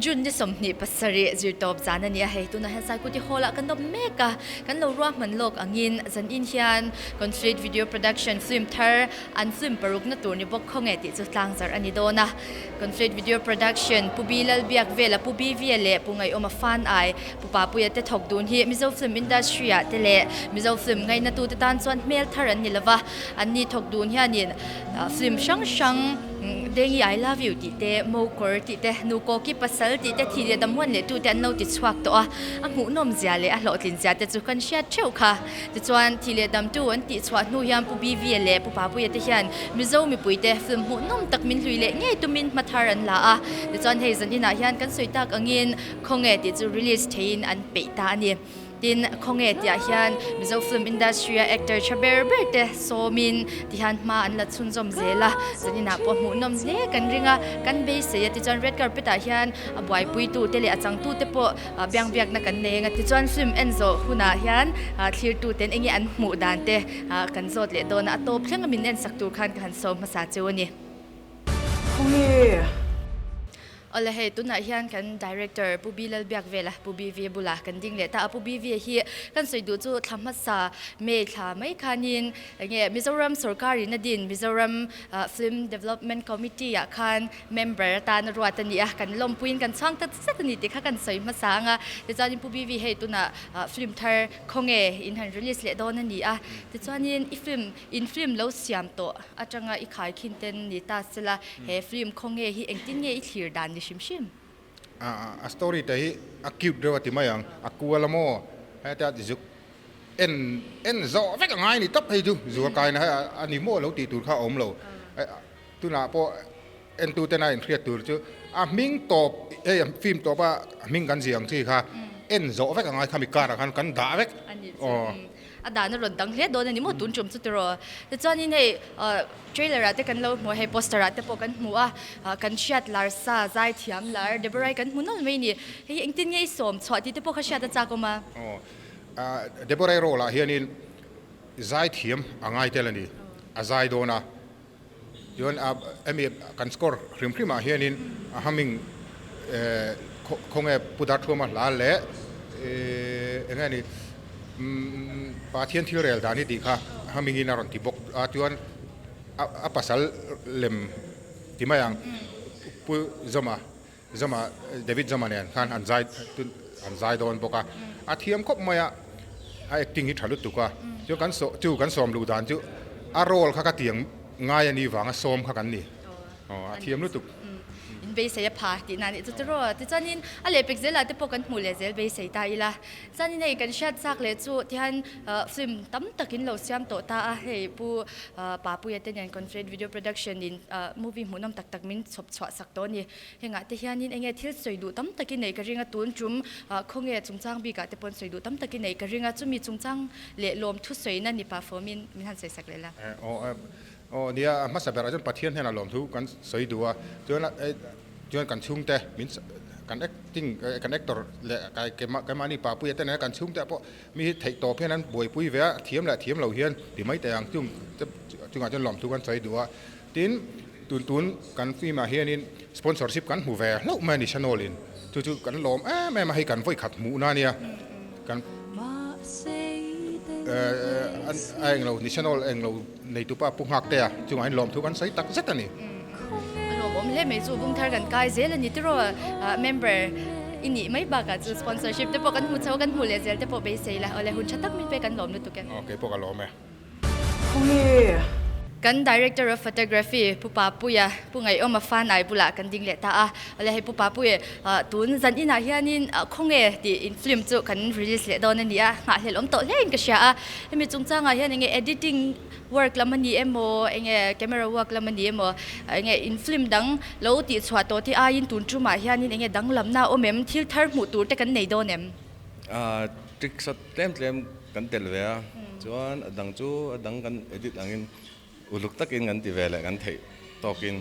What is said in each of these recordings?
June ni 27 zirtawp zan a ni a, hei tunah hian Saikuti Hall ah kan awm mek a, kan lo ruahman lawk angin zanin hian Conflict Video Production film thar an film parukna tur ni bawk khaw nge tih chu tlangzarh a ni dawn a. Conflict Video Production Pu Bi Lalbiak vela Pu Bivia leh Pu Ngaihawma Fan Ai Pu Papuia te thawk dun hi Mizo film industry ah te leh Mizo film ngainatu te tan chuan hmel thar an ni lova, anni thawk dun hianin film hrang hrang Dengi I love you tih te, Mo kawr tih te, Nu Kawki pasal tih te, Thi leh Damhuan leh tute an lo ti chhuak tawh a, a hmuhnawm zia leh a hlawhtlin zia te chu kan hriat theuh kha. Tichuan, Thi leh Damtu an tih chhuah hnu hian Pu BV-a leh Pu Papuia te hian Mizo mipuite film hmuhnawm tak min hlui leh ngei tumin hma thar an la a. Tichuan, hei zan inah hian kan sawi tak angin Khawnge tih chu release theiin an peih ta a ni. Tin, khawnge tihah hian Mizo film industry-a actor tha ber ber te sawmin ti hian hma an la chhunzawm zel a, zaninah pawh hmuhnawm hle kan ring a, kan beisei a. Tichuan red carpet ah hian a buaipuitu te leh a changtu te pawh biangbiakna kan nei ang a. Tichuan film en zawh hunah hian thlirtu ten enge an hmuh dan te kan zawt leh dawn a, a tawp thleng a min en sak tur khan ka han sawm hmasa cheu a ni. Khawnge? Awle hei tunah hian kan director Pu B Lalbiakvela, Pu BV bulah kan ding leh ta a, Pu BV hi kan sawi duh chu thla hmasa May thla mai khanin enge Mizoram sorkarin a din Mizoram Film Development Committee ah khan member atan a ruat a ni a, kan lawmpuiin kan chhuang ta zet a ni tih kha kan sawi hmasa ang a, tichuanin Pu BV hei tunah film thar khawnge in han release leh dawn a ni a, tichuanin i film In film lo siam tawh atanga i khai khin ten ni ta sela, he film khaw nge hi engtin nge i thlir dan ni hrim hrim? A story te hi a cute deuh a ti mai ang, a kual a maw? Hetia zuk en en zawh vek a ngai ni tawp hei chu zual kaina hi a ni maw lo tih tur kha a awm lo. Tunah pawh entu tena inhriat tur chu a hming tawp hei film tawp a hming kan ziah ang chi kha en zawh vek a ngai khami car ah khan kan dah vek. Aw. A dan a rawn dang hle dawn a ni maw tun tum chu tiraw. Tichuanin hei trailer ah te kan lo hmu a, hei poster ah te pawh kan hmu a, kan hriat lar sa zai thiam lar Deborah-i kan hmu nawlh mai a ni. Hei engtin nge i sawm chhuah tih te pawh kha hriat a chak awm a. Aw. Deborah-i role ah hianin zai thiam a ngai tel a ni, a zai dawn a. Chuan a hemi kan score hrim hrim ah hianin a humming khawnge Pu Darthuama hla leh eng nge ni Pathian thil rel dan hi tih kha humming in a rawn ti bawk a chuan a pasal lem ti mai ang Pu Zawma Zawma David Zawma nen khan an zai an zai dawn bawk a a thiam khawp mai a a acting hi tha lutuk a chuan kan saw chu kan sawm luh dan chu a role kha ka tiang ngai a nih vanga sawm kha kan ni aw a thiam lutuk. In beisei a pha tih na nih chu tiraw tichuanin a lehpek zelah te pawh kan hmuh leh zel beisei ta ila chuanin hei kan hriat chak leh chu tihian film tam takin lo siam tawh ta a hei pu Papuia te nen Conflict Video Production in movie hmuhnawm tak tak min chhawp chhuah sak tawh a ni. Hengah te hianin enge thil sawi duh tam takin nei ka ring a, tun tum khawnge chungchang bikah te pawn sawi duh tam takin nei ka ring a, chumi chungchang leh lawm thusawina ni pah fawmin min han sawi sak leh la. Aw aw nia, a hmasa berah chuan Pathian hnenah lawmthu kan sawi duh a, chuan chuan kan chhungte min kan acting kan actor leh keimahni Papuia te nena kan chhungte pawh mi hi theih tawp hian an buaipui ve a, thiam leh thiam lo hian ti mai teh ang chung chungah chuan lawmthu kan sawi duh a. Tin, tun tun kan film ah hianin sponsorship kan hmu ve hlauh mai a ni Shanol in, chu chu kan lawm em em a, hei kan vawi khat hmuhna a nia, kan a englo ni Shanol englo neitupa Pu Nghaktea chungah hian lawmthu kan sawi tak zet a ni. A lawmawm hle mai chu bungthar kan kai zel a ni tiraw member i nih mai bakah chu sponsorship te pawh kan hmu chho a, kan hmuh leh zel te pawh beisei la, awle hun tha tak min pek kan lawm lutuk e. Aw keipawh ka lawm e. Khawnge? Kan Director of Photography Pu Papuia, Pu Ngaihawma Fanai bulah kan ding leh ta a. Awle hei Pu Papuia, tun zan inah hianin khawnge tih in film chu kan release leh dawn a ni a, nghahhlelh awm tawh hlein ka hria a. Hemi chungchangah hian enge editing work lam a ni emaw, enge camera work lam a ni emaw, enge in film dang lo tihchhuah tawh te aiin tun tumah hianin enge danglamna a awm em, thil thar hmuh tur te kan nei dawn em? Trick shot tlem tlem Kan tel ve a, chuan a dang chu a dang kan edit angin uluk takin kan ti ve leh kan theih tawkin.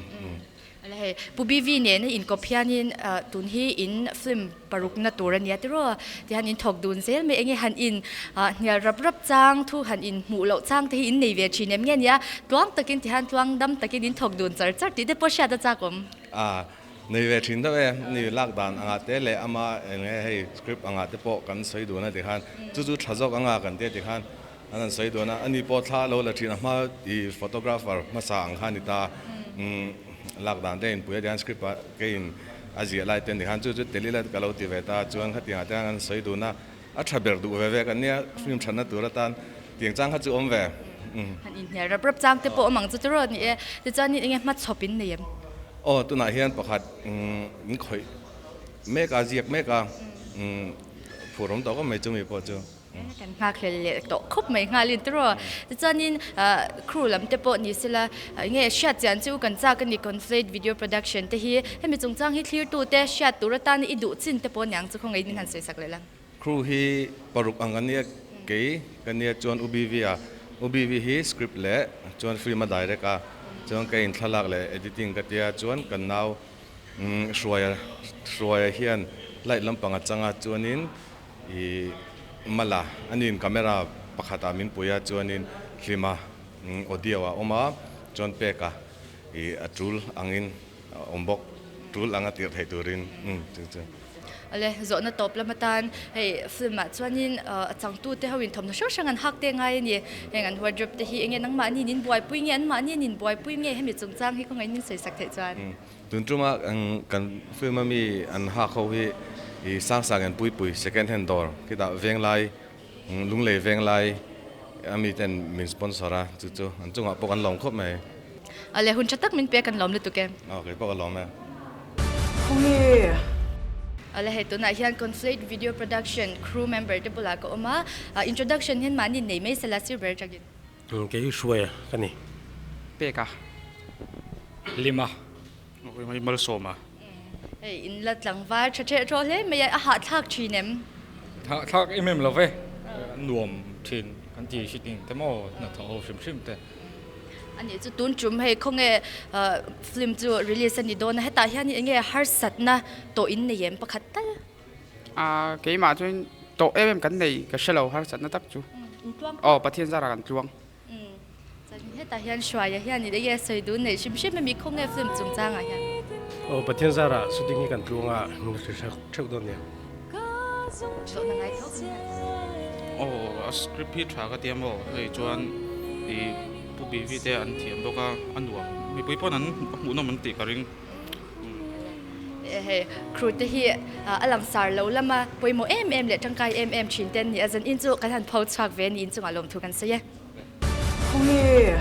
Ala hei, Pu BV nena inkawp hianin tun hi in film parukna tur a nia tiraw? Tihian in thawk dun zel mai enge han in hnial rap rap chang thu han in hmuh loh chang te hi in nei ve thin em nge nia? Tluang takin tihian tluang dam takin in thawk dun char char tih te pawh hriat a chak awm. A. Nei ve thin deuh e, ni lak dan angah te leh ama eng nge hei script angah te pawh kan sawi dun a tikhan chu chu tha zawk anga kan tia tikhan an han sawi dun a, ani pawh thla a lo la thin a hma i photographer hmasa ang kha a ni ta lak dan te inpui a tikhan script ah keiin a ziah lai te an tikhan chu chu tel ila ka lo ti ve ta chuan khatiangah te khan an sawi dun a, a tha ber duh ve ve kan nia film thatna tur atan tiang chang kha chu awm ve. Han inhnial rap rap chang te pawh awm ang chu tiraw ni e, tichuan enge hmachhawp in nei em? Aw tunah hian pakhat in khawih mek a, ziak mek a, phur awm tawh khawp mai chumi pawh chu. Kan nghakhlel leh tawh khawp mai nghalin tiraw. Tichuanin crew lam te pawh ni sela enge hriat chian chu kan chak a ni Conflate Video Production te hi hemi chungchang hi thlirtu te hriat tur atan i duh chin te pawh niang chu khawngaih min han sawi sak leh la. Crew hi paruk ang an nia kei ka nia chuan U BV a, U BV hi script leh chuan film a direct a, chuan kei in thlalak leh editing ka tia chuan kan nau Hruaia Hruaia hian light lampang a chang a chuanin ih Mala aniin camera pakhatah min pui a chuanin Hlima audio a awm a chuan peka ih a tul angin a awm bawk tul anga tirh theih turin chu chu. Ale, zawhna tawp lam atan hei film ah chuanin a changtute ho in thawmhnaw hrang hrang an hak te ngai a ni. Heng an wardrobe te hi enge nangmahni in buaipui nge anmahni in buaipui nge hemi chungchang hi kawngaihin min sawi sak theih chuan. Tun tuma kan film a mi an hak ho hi i Sangsang in Puipui second hand dawr khitah Venglai Lunglei Venglai a mi ten min sponsor a chu chu an chungah pawh kan lawm khawp mai. Ale hun tha tak min pek kan lawm lutuk e. Aw kei pawh ka lawm e. Khawnge? Ale hei tunah hian Conflate Video Production crew member te bulah ka awm a, introduction hian mahni nei mai sela sir ber atangin. Kei hi hruai ka ni. Peka. Lima. Malsawma. Hei in la tlangval tha ṭheh ṭhawh hle mai a, a hahthlak ṭhin em? Hahthlak em em lo ve, a nuam ṭhin kan ti hri ting te maw hnathawh ho hrim hrim te. Ani chu tun ṭum hei khawnge film chu release a ni dawn a, hetah hian eng nge harsatna tawh in nei em pakhat tal? A keimah chuan tawh em em kan nei ka hre lo harsatna tak chu. Aw Pathian zarah kan tluang. Chuan hetah hian Hruaia hian eng nge sawi dun neih hrim hrim emi khawnge film chungchangah hian? Aw Pathian zarah shooting hi kan tluang a, min hre theuh dawn nia. Zawhna ngai tho kan nia. Aw a script hi tha ka tia maw hei chuan i Pu BV te an thiam bawk a, a nuam mipui pawn an hmuhnawm an tih ka ring. Hei crew te hi a langsar lo lama pawimawh em em leh tangkai em em thin te an ni a, zanin chu kan han pho chhuak ve a ni inchungah lawmthu kan sawi e. Khawnge?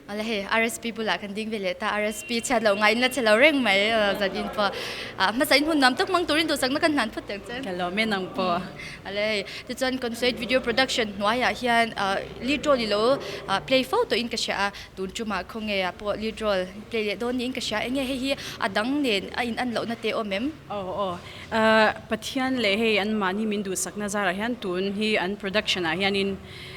Awle hei RSP bulah kan ding ve leh ta, RSP chhiat loh ngaiin la che lo reng mai zanin pawh hmasa in hun nuam tak hmang turin duhsakna kan hlan phawt ang che. Ka lawm e nang pawh. Awle hei tichuan Consulate Video Production hnuaiah hian lead role i lo play fo tawhin ka hria a, Tun tumah khawnge ah pawh lead role play leh dawn niin ka hria. Enge hei hi a dang nen a in an lohna te awm em? Aw aw. Pathian leh hei an mahni min duhsakna zarah hian tun hi an production ah hianin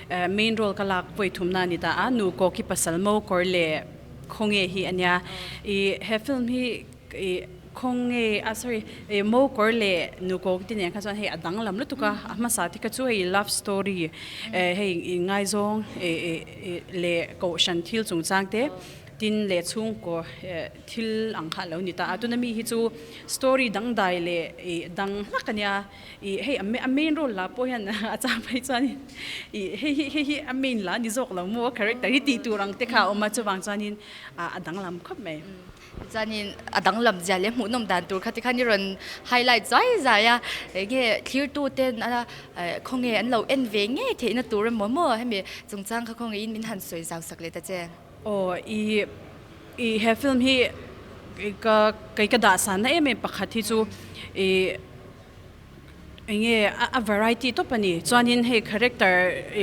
main role ka lak vawi thumna a ni ta a, Nu Kawki Pasal Mo Kawr leh Khawnge hi a nia. I he film hi I khawnge ah sorry i mo kawr leh nu kawk te nen kha chuan hei a danglam lutuk a, a hmasa te kha chu hei love story eh hei inngaizawng eh leh kohhran thil chungchang te tin leh chhungkaw eh thil ang kha a lo ni ta a, tuna mi hi chu story dangdai leh ih dang hlak a nia ih hei a main role lah pawh hian a chang phei chuan ih hei hi hei hi a main lah a ni zawk lo maw character hi tih tur ang te kha a awm a chuvang chuanin a danglam khawp mai. Chuanin a danglam zia leh hmuhnawm dan tur kha tikhan i rawn highlight zai zai a, enge thlirtu ten a khawnge an lo en ve ngei theihna tur emaw maw hemi chungchang kha khawngeiin min han sawi zau sak leh ta che. Aw i i he film hi ka kei ka dah sanna em em pakhat hi chu i enge a variety tawp a ni chuanin hei character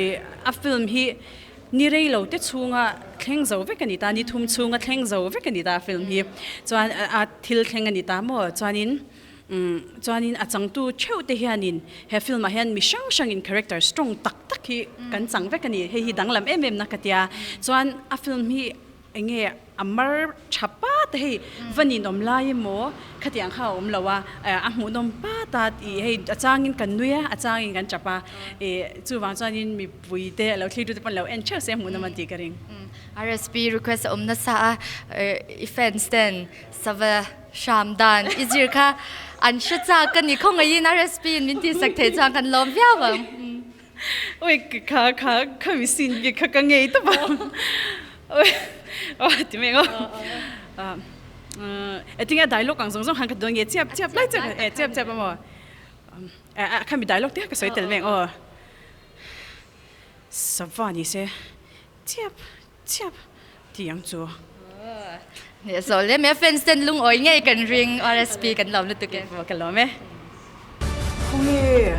i a film hi Ni rei lo te chhunga thleng zo vek a ni ta, ni thum chhunga thleng zo vek a ni ta film hi. Chuan a thil thleng a ni ta maw? Chuanin umm chuanin a changtu theuh te hianin he film ah hian mi hrang hrangin character strong tak tak hi kan chang vek a ni. Hei hi danglam em em na ka tia. Chuan a film hi eng nge a mar tha pat. pat a hei va ninawm lai emaw khatiang kha a awm lo a, a hmuhnawm pat a tih hei a changin kan nui a, a changin kan tap a, ih chuvang chuanin mipui te a lo thlir tute pawn lo en theuh se hmuhnawm an tih ka ring. RSP request a awm nasa a, i fans ten sava hram dan i zir kha an hre chak a ni khawngaihin RSP in min tihsak theih chuan kan lawm viau ang. Oi kha kha kha mi sin bik kha ka ngei tawp a. Oi aw ti mai ang aw. E tinge dialogue ang zawng zawng khan ka dawn nge chiap chiap lai chiap e chiap chiap amaw. A kha mi dialogue te kha ka sawi tel mai ang aw. Sava ni se chiap chiap ti ang chu. Nia zawh lem e fans ten lungawi ngei kan ring RSP kan lawm lutuk e. Ka lawm e. Khawnge?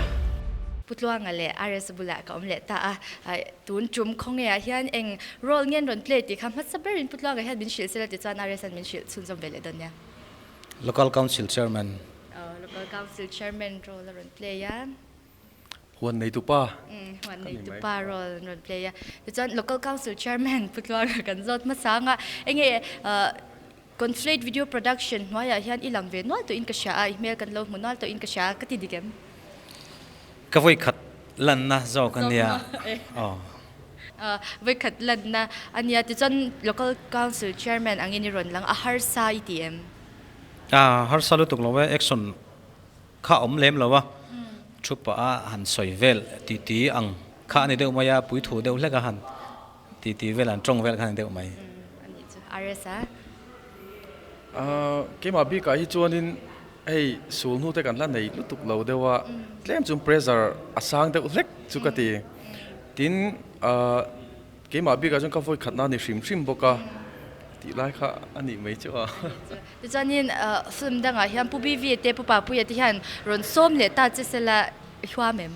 Pu Tluanga leh RS bulah ka awm leh ta a, tun tum khawnge ah hian eng role nge an rawn play tih kha hmasa berin Pu Tluanga hian min hrilh sela tichuan RS an min hrilh chhunzawm ve leh dawn nia. Local Council Chairman. Local Council Chairman role a rawn play a. Huan neitu pa. Huan neitu pa role an rawn play a. Tichuan Local Council Chairman Pu Tluanga kan zawt hmasa ang a, enge Conflate Video Production hnuaiah hian i lang ve nual tawhin ka hria a, i hmel kan lo hmu nual tawhin ka hria a, ka ti dik em? Ka vawikhat lanna zawk a nia. Aw. Vawikhat lanna a nia. Tichuan Local Council Chairman angin i rawn lang a, harsa i ti em? A harsa lutuk lo e, action Kha awm lem lo a, thu pah a han sawi vel ti ti ang kha a ni deuh mai a, pui thu deuh hlek a han ti ti vel an tawng vel kha a ni deuh mai. Anih chu RS a. Ahh keimah bikah hi chuanin hei sul hnu te kan la nei lutuk lo deuh a, tlem chu pressure a sang deuh hlek chu ka ti. Tin ahh. Keimah bikah chuan ka vawi khatna a ni hrim hrim bawk a tih lai kha a nih mai chu a. Tichuanin film dangah hian Pu BV te Pu Papuia te hian rawn sawm leh ta che sela i huam em?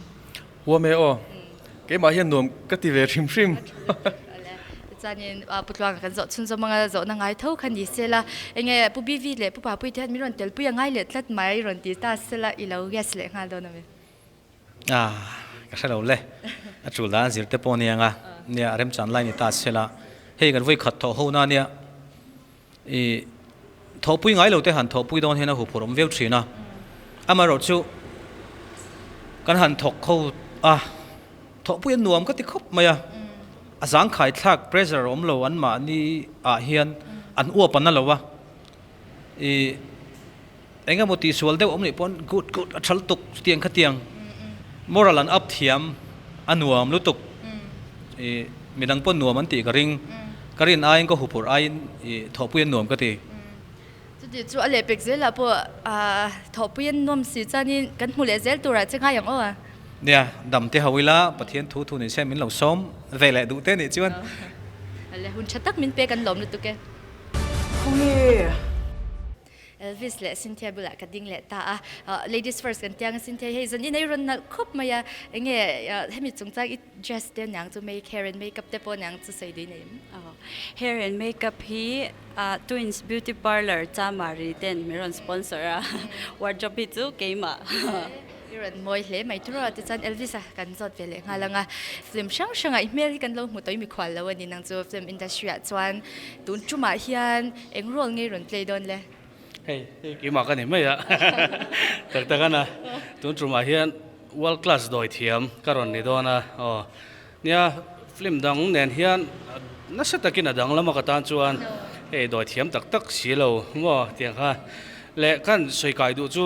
Huam e aw. Keimah hian nuam ka ti ve hrim hrim. Tichuanin Pu Tluanga kan zawh chhunzawm anga zawhna ngai tho kha ni sela enge Pu BV leh Pu Papuia te hian min rawn telpui a ngai leh tlat mai rawn ti ta sela i lo yes leh nghal dawn ami? Ah, ka hre lo le. A tul dan zir te pawh nia nga. Nia, remchan lai ni ta se la. Hei kan vawi khat thawh ho na nia. I thawhpui ngai lo te han thawhpui dawn hian a huphurh awm viau thin a. Amaherawh chu kan han thawk kho a, thawhpui a nuam ka ti khawp mai a. A zangkhai thlak pressure awm lo an mahni ah hian an uap an na lo a. I Eng emaw tihsual deuh awm nih pawn good good a tha lutuk chutiang khatiang moral an up thiam a nuam lutuk i midang pawn nuam an tih ka ring ka rin aiin ka huphurh aiin i thawhpui an nuam ka ti. Chuti chu a lehpek zelah pawh thawhpui an nuam si chuanin kan hmu leh zel turah che ngai ang aw a. Nia, dam te ho ila Pathian thu thu ni se min lo sawm ve leh duh te nih chuan. Le hun tha tak min pek an lawm lutuk e. Khawnge? Elvis leh Cynthia bulah ka ding leh ta a, ladies first kan tiang a Cynthia hei zan in ei rawn nalh khawp mai a, enge hemi chungchang i dress te aniang chu make hair and makeup te pawh aniang chu sawi dui nei em? Aw, hair and makeup hi Twins beauty parlour Chamari ten min rawn sponsor a, wardrobe hi chu keimah. I rawn mawi hle mai tur a, tichuan Elvis a kan zawt ve leh nghal ang a, film hrang hrangah i hmel hi kan lo hmu tawh i mikhual lo a ni nang chu film industry ah chuan tun tumah hian eng role nge i rawn play dawn le? Hei hei keimah ka ni mai a, tak tak ana tun tumah hian world class dawi thiam ka rawn ni dawn a, aw nia film dang nen hian nasa takin a dang lama ka tan chuan hei dawi thiam tak tak si lo maw tiang kha leh kan sawi kai duh chu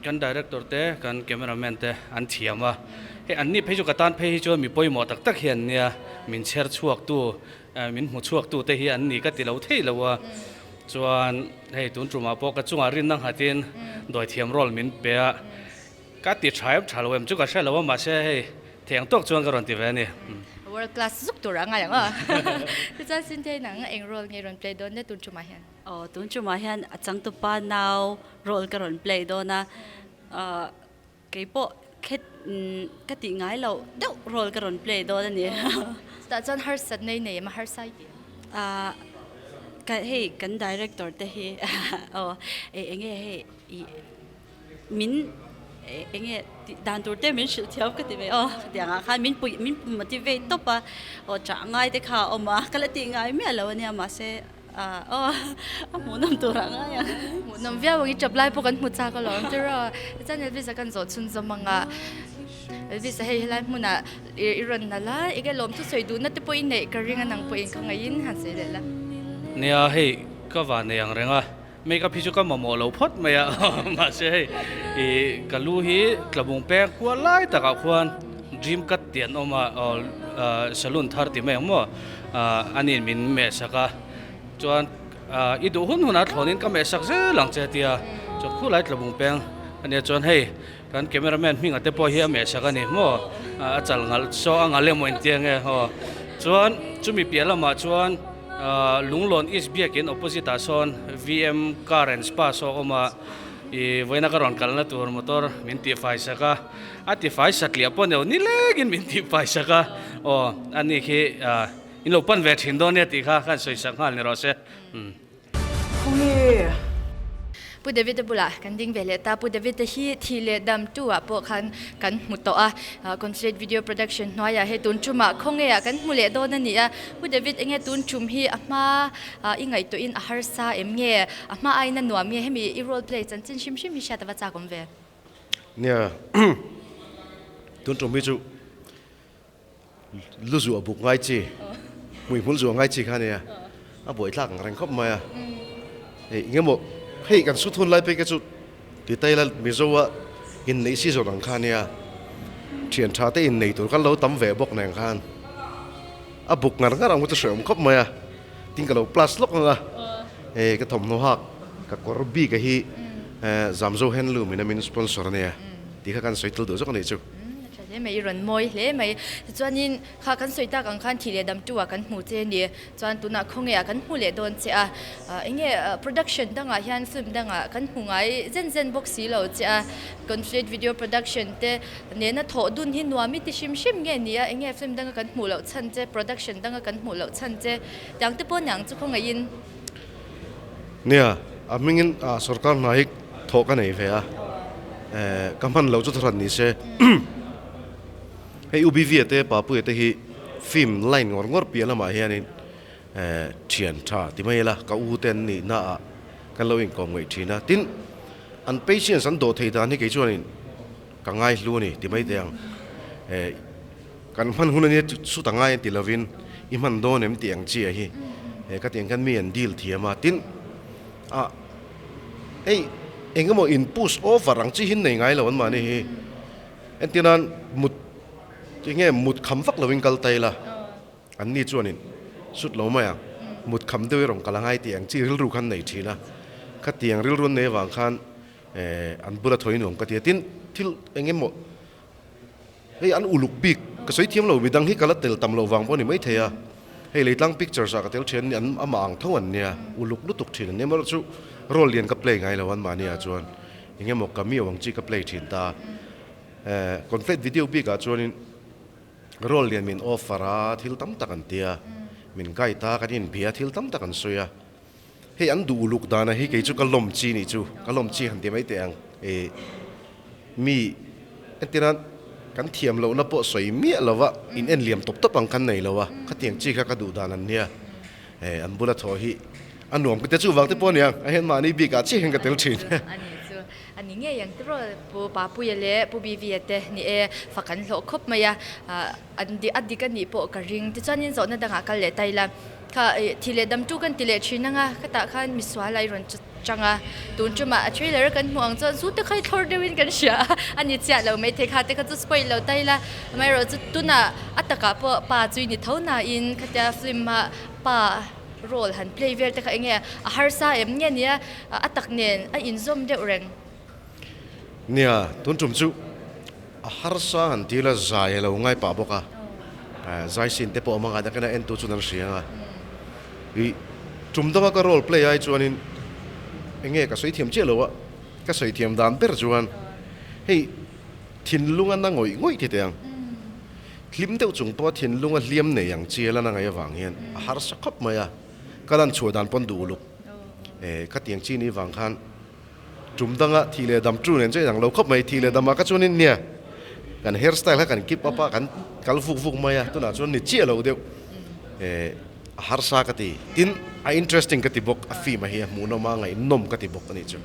kan director te kan cameraman te an thiam a hei an ni phei chu ka tan phei hi chuan mi pawimawh tak tak hi an nia min chher chhuak tu min hmu chhuak tu te hi an ni ka ti lo thei lo a chuan hei tun tumah pawh ka chungah rinna nghatin dawi thiam role min pe a Ka ti tha em tha lo em chu ka hre lo a mahse hei theng tawk chuan ka rawn ti ve a ni. World class zuk tur a ngai ang aw. Tichuan Cynthia nang eng role nge rawn play dawn le tun tumah hian? Aw tun tumah hian a changtupa nau role ka rawn play dawn a, keipawh khet ka tih ngai loh deuh role ka rawn play dawn a ni. Chutah chuan harsat nei nei em a harsa i ti em? Ka hei kan director te hi aw enge hei i min enge tih dan tur te min hrilh thiam ka ti ve aw tiang ah khan min puih min motivate tawp a aw chah ngai te kha a awm a ka la tih ngai miah lo ania mahse Aw a hmuhnawm tur ah ngai ang. Hmuhnawm viau ang i tap lai pawh kan hmu chak alawm tiraw. Tichuan Elvis-a kan zawh chhunzawm ang a, Elvis-a hei helai hmunah i rawn nalh a, enge lawmthu sawi duhna te pawh i neih ka ring a nang pawhin ka ngaihin han sawi leh la. Nia hei ka van nei ang reng a, makeup hi chu ka mamawh lo phawt mai a, mahse hei i ka lu hi tlabung peng kual lai takah khuan dream cut tih an awm a, aw saloon thar tih mai ang maw aniin min mehsak a, chuan i duh hun hunah thlawnin ka mehsak zel ang che tia chuan khulai tlabung peng ania chuan hei kan cameraman hmingah te pawh hi a mehsak a ni maw a chal ngalh saw a ngalh emaw intia nge aw chuan chumi piah lamah chuan. Lunglawn East Biakin opposite ah sawn VM Car and Spa saw a awm a, ih vawiina ka rawn kalna tur motor min tihfai sak a, a tifai satliah pawh neo nilengin min tihfai sak a, aw ani khi in lo pan ve thin dawn nia tih kha khan sawi sak nghal ni rawh se. Khawnge? Pu David-a bulah kan ding ve leh ta. Pu David-a hi thi leh dam tu ah pawh khan kan hmu tawh a. Concert Video Production hnuaiah hei tun tumah khawnge ah kan hmu leh dawn a ni a. Pu David enge tun tum hi a hma i ngaihtuahin a harsa em nge? A hma aiin a nuam nge? Hemi i role play chanchin hrim hrim hi hriat a va chak awm ve. Nia, tun tum hi chu Lu zuah buk ngai chi, hmuihmul zuah ngai chi kha a nia, a buaithlak ang reng khawp mai a. Hei eng emaw hei kan su thun lai pek te chu ti ta ila Mizo a inneih season ang kha a nia, thian tha te innei tur khan lo tam ve bawk nen khan a buk ngar ngar ang chu hreawm khawp mai a, tin ka lo plus lawk ang a, hei ka thawmhnaw hak ka kawr bik a hi Zamzo Handloom in a min sponsor a nia tih kha kan sawi tel duh zawk a nih chu. A tha hle mai, i rawn mawi hle mai. Tichuanin kha kan sawi tak ang khan thih leh dam tu ah kan hmu che a ni. Chuan tunah khawnge ah kan hmu leh dawn che a. Enge production dangah hian film dangah kan hmu ngai zen zen bawk si lo che a. Conflict video production te nena thawh dun hi nuam i ti hrim hrim nge ni a. Enge film danga kan hmuh loh chhan che, production danga kan hmuh loh chhan che. Tiang te pawh niang chu khawngaihin. Nia, a hmingin sorkar hna hi thawh ka nei ve a, ka hman loh chu thawhran ni se. Hei UBV-a te Papuia te hi film line ngawr ngawr piah lamah hianin thian tha ti mai ila ka u te an nih naah kan lo inkawm ngaih thin a. Tin, an patience an dawh theih dan hi kei chuanin ka ngai hlu a ni ti mai teh ang. Kan hman hun ania chu ta ngai ti lovin i hman dawn em tih ang chiah hi he ka tiang khan mi an deal thiam a tin ah hei eng emaw in push over ang chi hi nei ngai lo an mahni hi entir nan mut enge mut kham vak lovin kal ta ila an ni chuanin sut lo mai ang mut kham deuh i rawn kal angai tih ang chi rilru khan nei thin a khatiang rilru an nei avang khan eh an bula thawi nuam ka ti a tin thil eng emaw Hei an uluk bik ka sawi thiam lo midang hi ka la tel tam loh vang pawh a ni maithei a, hei Leitlang Pictures ah ka tel thian an amah ang tho an nia, uluk lutuk thin an nia erawh chu role lian ka play ngai lo an mahni ah chuan eng emaw cameo ang chi ka play thin ta eh conflict video bik ah chuanin role lian min offer a thil tam tak an tia min guide a kan inbia thil tam tak an sawi a hei an duh uluk dana hi kei chu ka lawm chi nih chu ka lawm chi han ti mai teh ang eh Mi entirah kan thiam lohna pawh sawi miah lova in en liam tawp tawp ang kan nei lo a, khatiang chi kha ka duh dan an nia. Eh an bula thaw hi a nuam ka tia chuvang te pawh a niang, a hian mahni bikah chiah hian ka tel thin. A ni chu a ni ngei ang tiraw Pu Papuia leh Pu Bivia te ni e, fak an hlawh khawp mai a, an a dik a nih pawh ka ring. Tichuanin zawhna dangah kal leh ta ila, kha thi leh dam tu kan ti leh thin anga, khatah khan misual a i rawn Chang a, tun tumah a trailer a kan hmuh ang chuan zu te kha i thlawr deuhin kan hria a, a ni chiah lo maithei kha te kha chu spoil lo ta ila, amaherawhchu tunah a takah pawh pa chu i ni tho nain khatia film a pa role han play vel te kha enge a harsa em nge nia a tak nen a inzawm deuh reng. Nia, tun tum chu a harsa han ti ila zai a lo ngai pah bawk a, zai scene te pawh a hmangah takin a entu chuan an hria ang a. Ih, tum danga ka role play ai chuanin eng nge ka sawi thiam chiah lo a, ka sawi thiam dan ber chuan hei thinlung a na ngawih ngawih ti teh ang. Hlim deuh chung pawha thinlung a hliam nei ang chial a na ngaih avang hian a harsa khawp mai a, ka lan chhuah dan pawn duh uluk. Eh, khatiang chi ni vang khan tum danga thih leh dam tu nen chu a inang lo khawp mai, thih leh damah kha chuanin nia kan hair style kha kan keep up a, kan kal vuk vuk mai a, tunah chuan ni chiah lo deuh. Eh. A harsa ka ti. Tin, a interesting ka ti bawk, a film a hi a hmuhnawm a, ngaihnawm ka ti bawk a nih chu.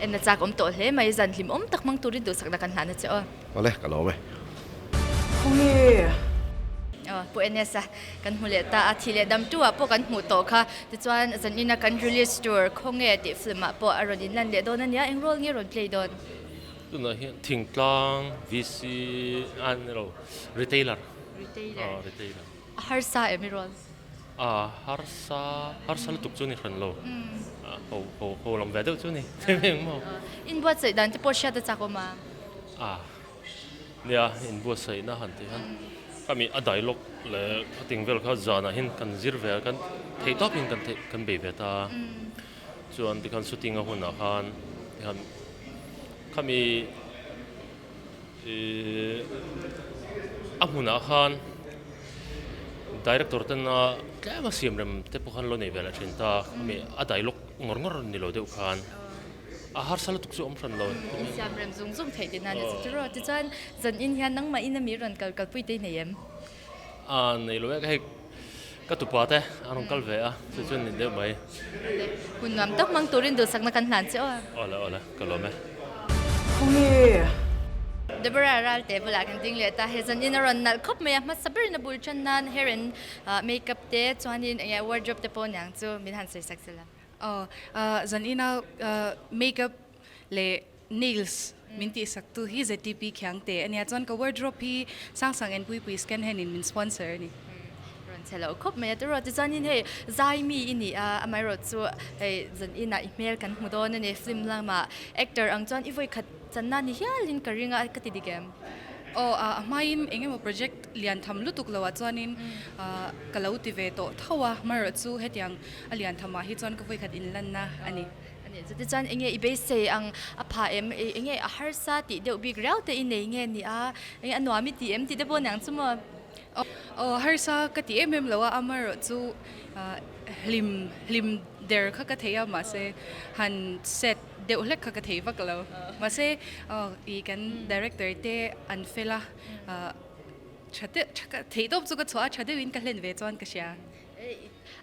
En a chak awm tawh hle mai, zan hlim awm tak hmang turin duhsakna kan hlan a che aw. Awle, ka lawm e. Khawnge? Aw, Pu Enes-a kan hmu leh ta a, thih leh dam tu ah pawh kan hmuh tawh kha. Tichuan, zanina kan release tur Khawnge tih film ah pawh a rawn inlan leh dawn a nia, eng role nge rawn play dawn? Tunah hian thingtlang VC a ni lo, retailer. Retailer. Aw, retailer. A harsa em i rual? A harsa, harsa lutuk chu ni hran lo. Ho, ho, ho lam ve deuh chu ni. Eng maw? Inbuatsaih dan te pawh hriat a chak awm a? A, nia, inbuatsaihna han tih hian ka mi a dialogue leh a ting vel kha zanah hian kan zir ve a, kan theih tawp in kan theih, kan bei ve ta a. Chuan tikhan shooting a hunah khan tikhan khami Ihh a hmunah khan director tena tlem a siam rem te pawh khan lo nei ve leh thin ta khami a dialogue ngawr ngawr ni lo deuh khan a harsa lutuk chu a awm hran lo. Siam rem zung zung theih tihna a ni chu tiraw tichuan zan in hian nangmah in ami rawn kal kalpui te i nei em? A nei lo e ka hei ka tupa te a rawn kal ve a chu chuan ni deuh mai. Hun nuam tak hmang turin duhsakna kan hlan che aw. Awle awle ka lawm e. Khawnge? Deborah Ralte bulah kan ding leh ta he zanin a rawn nalh khawp mai a hmasa berin a bul tan nan hair and makeup te chuanin enge wardrobe te pawh niang chu min han sawi sak sela. Aw zanina makeup leh Nails min tihsak tu hi ZTP Khiangte a nia chuan ka wardrobe hi Sangsang and Puipui Scan Hand in min sponsor a ni. Rawn che lo khawp mai a tiraw tichuanin hei zai mi i ni a amaherawh chu hei zan inah i hmel kan hmu dawn a ni film lamah actor ang chuan i vawikhat channa ni hialin ka ring a ka ti dik em? Aw a hmain eng emaw project lian tham lutuk loah chuanin ka lo ti ve tawh tho a amaherawh chu hetiang a lian thamah hi chuan ka vawikhat inlanna a ni. Chutichuan enge i beisei ang a pha em, enge a harsa tih deuh bik riau te i nei nge ni a, enge a nuam i ti em tih te pawh niang chu maw? Aw harsa ka ti em em lo a, amaherawh chu hlim hlim der kha ka thei a mahse han set deuh hlek kha ka thei vak lo. Mahse i kan director te an fel a, tha deuh thei tawp chu ka chhuah a, tha deuhin ka hlen ve chuan ka hria.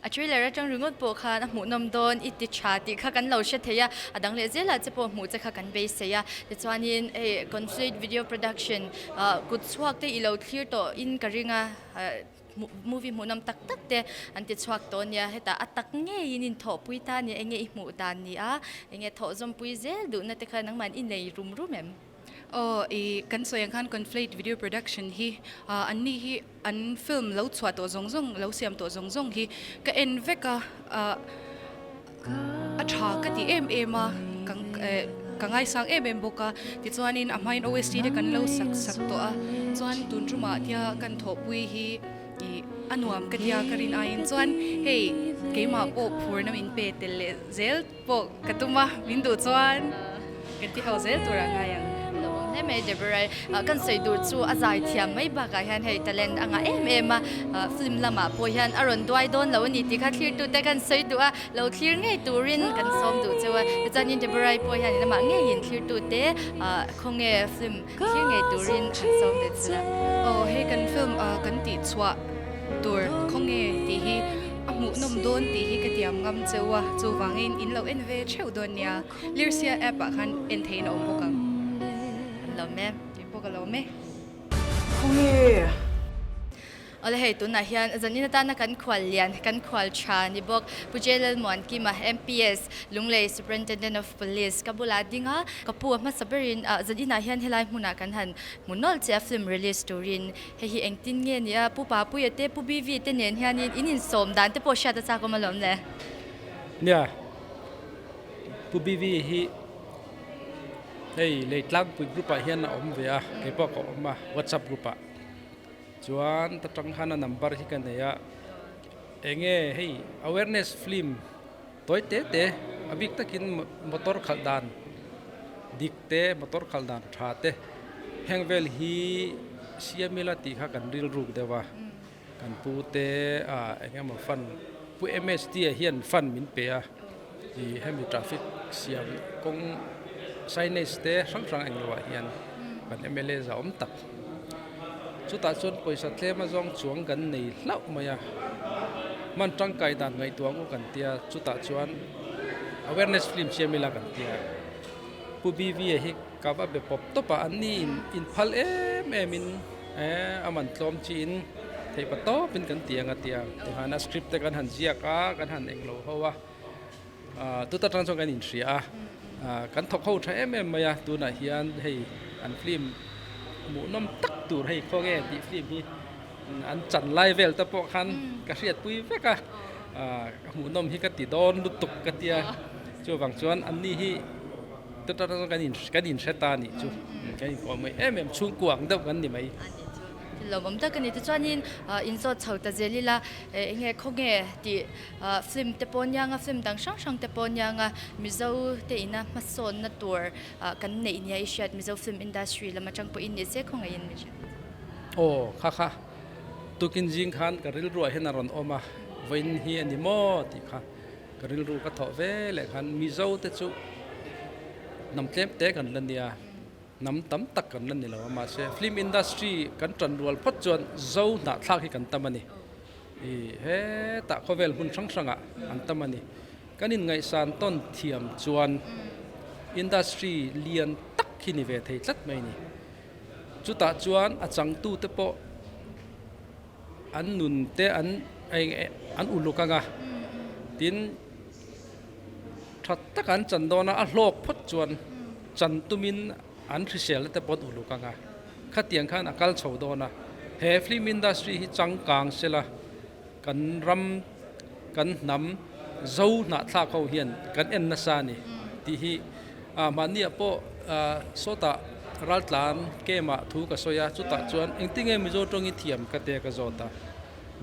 A trailer atang ringawt pawh khan a hmuhnawm dawn i ti tha tih kha kan lo hre thei a, a dang leh zelah che pawh hmuh che kha kan beisei a. Tichuanin hei Conflate Video Production kut chhuak te i lo thlir tawh in ka ring a, movie hmuhnawm tak tak te an ti chhuak tawh ania, hetah a tak ngeiin inthawhpui ta ania, enge i hmuh dan ni a, enge thawhzawmpui zel duhna te kha nangmah i nei rum rum em? Aw i kan sawi ang khan Conflate Video Production hi an ni hi an film lo chhuah tawh zawng zawng lo siam tawh zawng zawng hi ka en vek a a tha ka ti em em a ka ngaisang em em bawk a tichuanin a hmain OST te kan lo sak sak tawh a chuan tun tumah tia kan thawhpui hi i a nuam ka tia ka rin aiin chuan hei keimah pawh phurna min pe tel leh zel Pawh ka tum a, min duh chuan kan ti ho zel tur a ngai ang. Lo awm hle mai Deborah, kan sawi tur chu a zai thiam mai bakah hian hei talent a ngah em em a, film lamah pawh hian a rawn duai dawn lo a ni tih kha thlirtute kan sawi duh a, lo thlir ngei turin kan sawm duh cheu a, tichuanin Deborah pawh hian amah ngeiin thlirtute khawnge film thlir ngei turin an sawm ve chu a. Aw hei kan film kan tih chhuah tur khawnge tih hi A hmuhnawm dawn tih hi ka tiam ngam cheu a, chuvangin in lo en ve theuh dawn nia. Lirsia app ah khan en theihin a awm bawk ang. An lawm e. Kei pawh ka lawm e. Khawnge? Awle hei tunah hian zanin atana kan khual lian, kan khual tha ni bawk Pu J Lalmuankima, MPS, Lunglei Superintendent of Police ka bulah ding a, ka pu a hmasa berin zaninah hian helai hmunah kan han hmu nawlh che a film release turin Hei hi engtin nge ni a, Pu Papuia te, Pu BV te nen hianin in insawm dan te pawh hriat a chak awm alawm le? Nia, Pu BV hi hei Leitlangpui group ah hian a awm ve a, kei pawh ka awm a WhatsApp group ah. Chuan ta tang khan a number hi ka nei a, enge hei awareness film tawi te te a bik takin motor khalh dan dik te motor khalh dan tha te heng vel hi siam ila tih kha kan rilruk deuh a kan pu te ah eng emaw fund pu M_S_T ah hian fund min pe a ih hemi traffic siam kawng signage te hrang hrang englo ah hian kan M_L_A za awm tak chutah chuan pawisa tlem a zawng chuang kan nei hlauh mai a. Man tangkai dan ngaihtuah ang u kan tia, chutah chuan awareness film siam ila kan tia. Pu BV-a hi ka va be pawp tawp a, an ni in inphal em em in eh a man tlawm chi in theih pa tawp in kan ti ang a tia. Tihian a script te kan han ziak a, kan han englo ho a, tuta tang chuan kan inhria a, kan thawk ho tha em em mai a, tunah hian hei an film hmuhnawm tak tur hei khawnge tih film hi an chan lai vel te pawh khan ka hriatpui vek a, ka hmuhnawm hi ka ti dawn lutuk ka tia, chuvang chuan an ni hi tuta tang chuan kan inhre ta a nih chu, kan inkawm mai em em chhungkua ang deuh kan ni mai. Lawmawm tak a ni. Tichuanin inzawt chho ta zel ila eng nge khawnge tih film te pawh aniang a, film dang hrang hrang te pawh aniang a, Mizo te ina hmasawnna tur kan neih nia i hriat Mizo film industry lam atang pawhin ni se khawngaihin min hriat. Aw kha kha tukin zing khan ka rilruah hian a rawn awm a, vawiin hi a ni maw tih kha ka rilru ka thawh ve leh khan Mizo te chu hnam tlem te kan la nia. Hnam tam tak kan la ni lo a, mahse film industry kan tan rual phawt chuan Zo hnahthlak hi kan tam a ni. I hetah khawvel hmun hrang hrangah an tam a ni. Kan inngaihsan tawn thiam chuan industry lian tak hi ni ve thei tlat mai a ni. Chutah chuan a changtute pawh an nun te an an uluk ang a, tin Tha taka an chan dawn a, a hlawk phawt chuan chan tumin an hriselna te pawh an uluk ang a, khatiang khan a kal chho dawn a. He film industry hi changkang sela kan ram, kan hnam zo hnahthlak ho hian kan en nasa a ni tih hi mahniah pawh sawtah raltlan camp-ah thu ka sawi a, chutah chuan engtinge Mizo tawng i thiam ka tia ka zawt a.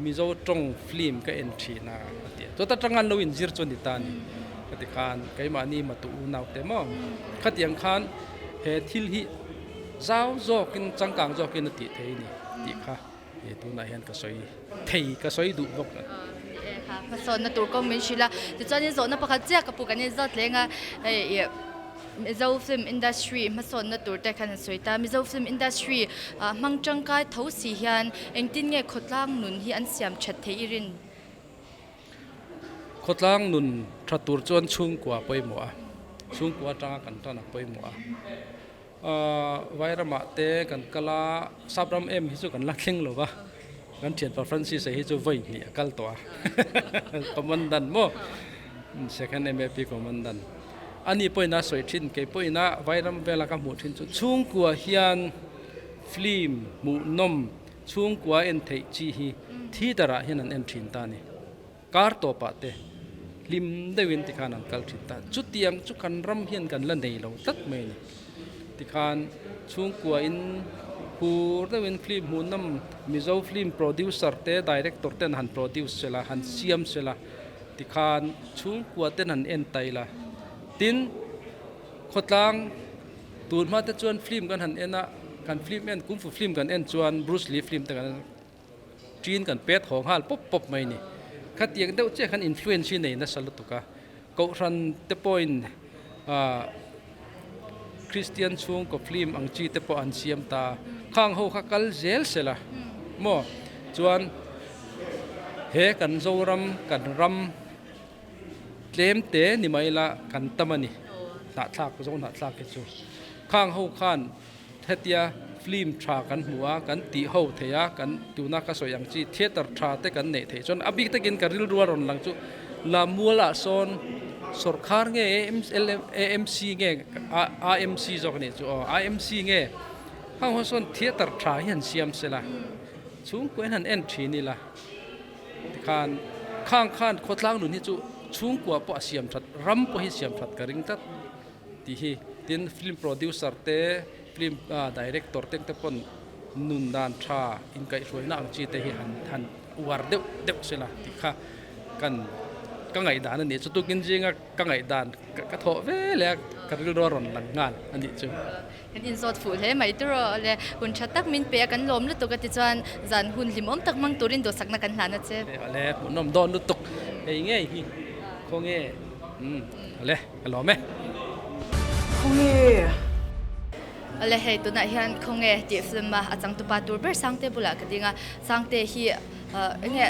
Mizo tawng film ka en thin a a ti a, chuta tanga an lo inzir chu a ni ta a ni ka ti khan keimahni matu unau te maw khatiang khan he thil hi zau zawkin changkang zawkin a tih thei a ni tih kha he tunah hian ka sawi thei ka sawi duh bawk a. Hmasawnna tur kawng min hrilh a, tichuanin zawhna pakhat chiah ka pu kan inzawt leng a hei. Mizo film industry hmasawnna tur te khan an sawi ta. Mizo film industry hmang tangkai tho si hian engtin nge khawtlang nun hi an siam that thei i rin? Khawtlang nun tha tur chuan chhungkua pawimawh a, chhungkua atanga kan tan a pawimawh a. Vairamah te kan kal a, Sapram em hi chu kan la thleng lo va, kan thianpa Francis-a hi chu vawi hnih a kal tawh a, commandant maw? Second MAP commandant. A ni pawhin a sawi thin, kei pawhin a Vairam vela ka hmuh thin chu chhungkua hian film hmuhnawm chhungkua en theih chi hi theatre ah hian an en thin ta a ni. Kar tawpah te hlim deuhin tikhan an kal thin ta. Chutiang chu kan ram hian kan la nei lo tlat mai a ni. Tikhan chhungkua in hur deuhin film hmuhnawm Mizo film producer te director ten han produce sela han siam sela. Tikhan chhungkua ten han en ta ila. Tin, khawtlang tun hma te chuan film kan han en a, kan film en, kung fu film kan en chuan Bruce Lee film te kan en a, ṭin kan pet haw nghal pawp pawp mai a ni. Khatiang deuh chiah khan influence hi nei nasa lutuk a. Kohhran te pawhin ah Christian chhungkaw film ang chi te pawh an siam ta a, khang ho kha kal zel sela maw? Chuan he kan Zoram kan ram tlem te ni mai la kan tam a ni, hnahthlak zo hnahthlak hi chu. Khang ho khan hetia film tha kan hmu a, kan tih ho thei a, kan tuna ka sawi ang chi theatre tha te kan neih theih chuan a bik takin ka rilru a rawn lang chu Lamualah sawn sawrkhar nge AMC nge AMC zawk a nih chu aw AMC nge khang ho sawn theatre tha hi han siam sela chhungkua in han en thin ila tikhan khang khan khawtlang nun hi chu chhungkua pawh a siam that ram pawh hi siam that ka ring tlat tih hi tin film producer te film director te te pawn nun dan tha inkaihhruaina ang chi te hi han han uar deuh deuh sela tih kha kan ka ngaihdan a nih chu tukin zinga ka ngaihdan ka thawh ve leh a ka rilru a rawn lang nghal a nih chu. Kan inzawt fuh hle mai tiraw le hun tha tak min pe a kan lawm lutuk a tichuan zan hun hlimawm tak hmang turin duhsakna kan hlan a che. Awle hmuhnawm dawn lutuk hei ngei hi khawnge umm awle ka lawm e. Khawnge. Awle hei tunah hian khawnge tih film a a changtupa tur ber Sangte bulah ka ding a, Sangte hi enge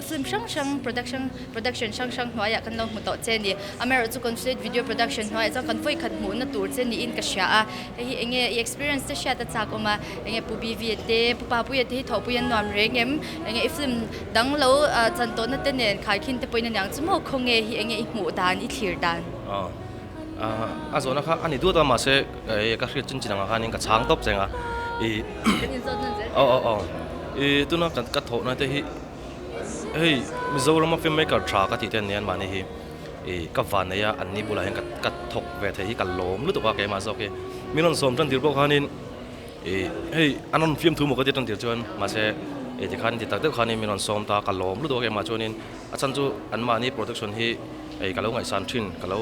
film hrang hrang production production hrang hrang hnuaiah kan lo hmu tawh che a ni. Amaherawhchu Consulate Video Production hnuaiah chuan kan vawikhat hmuhna tur che niin ka hria a, hei hi enge i experience te hriat a chak awm a, enge Pu BV a te Pu Papuia te hi thawhpui an nuam reng em? Enge i film dang lo chan tawhna te nen khaikhin te pawhin a niang chu maw khawnge hi enge i hmuh dan i thlir dan? A zawhna kha a ni duat a mahse ka hriat chin chin angah khanin ka chhang tawp cheng a i aw aw aw i tuna ka thawhna te hi hei Mizorama film maker tha ka tih te an ni a mahni hi i ka van nei a an ni bulah hian ka thawk ve thei hi ka lawm lutuk a keimah zawk hi min rawn sawm tan tir pawh khanin i hei an rawn fiamthu maw ka ti tan tir chuan mahse i tikhan ti tak deuh khanin min rawn sawm ta ka lawm lutuk a keimah chuanin A chhan chu anmahni production hi ei ka lo ngaihsan thin, ka lo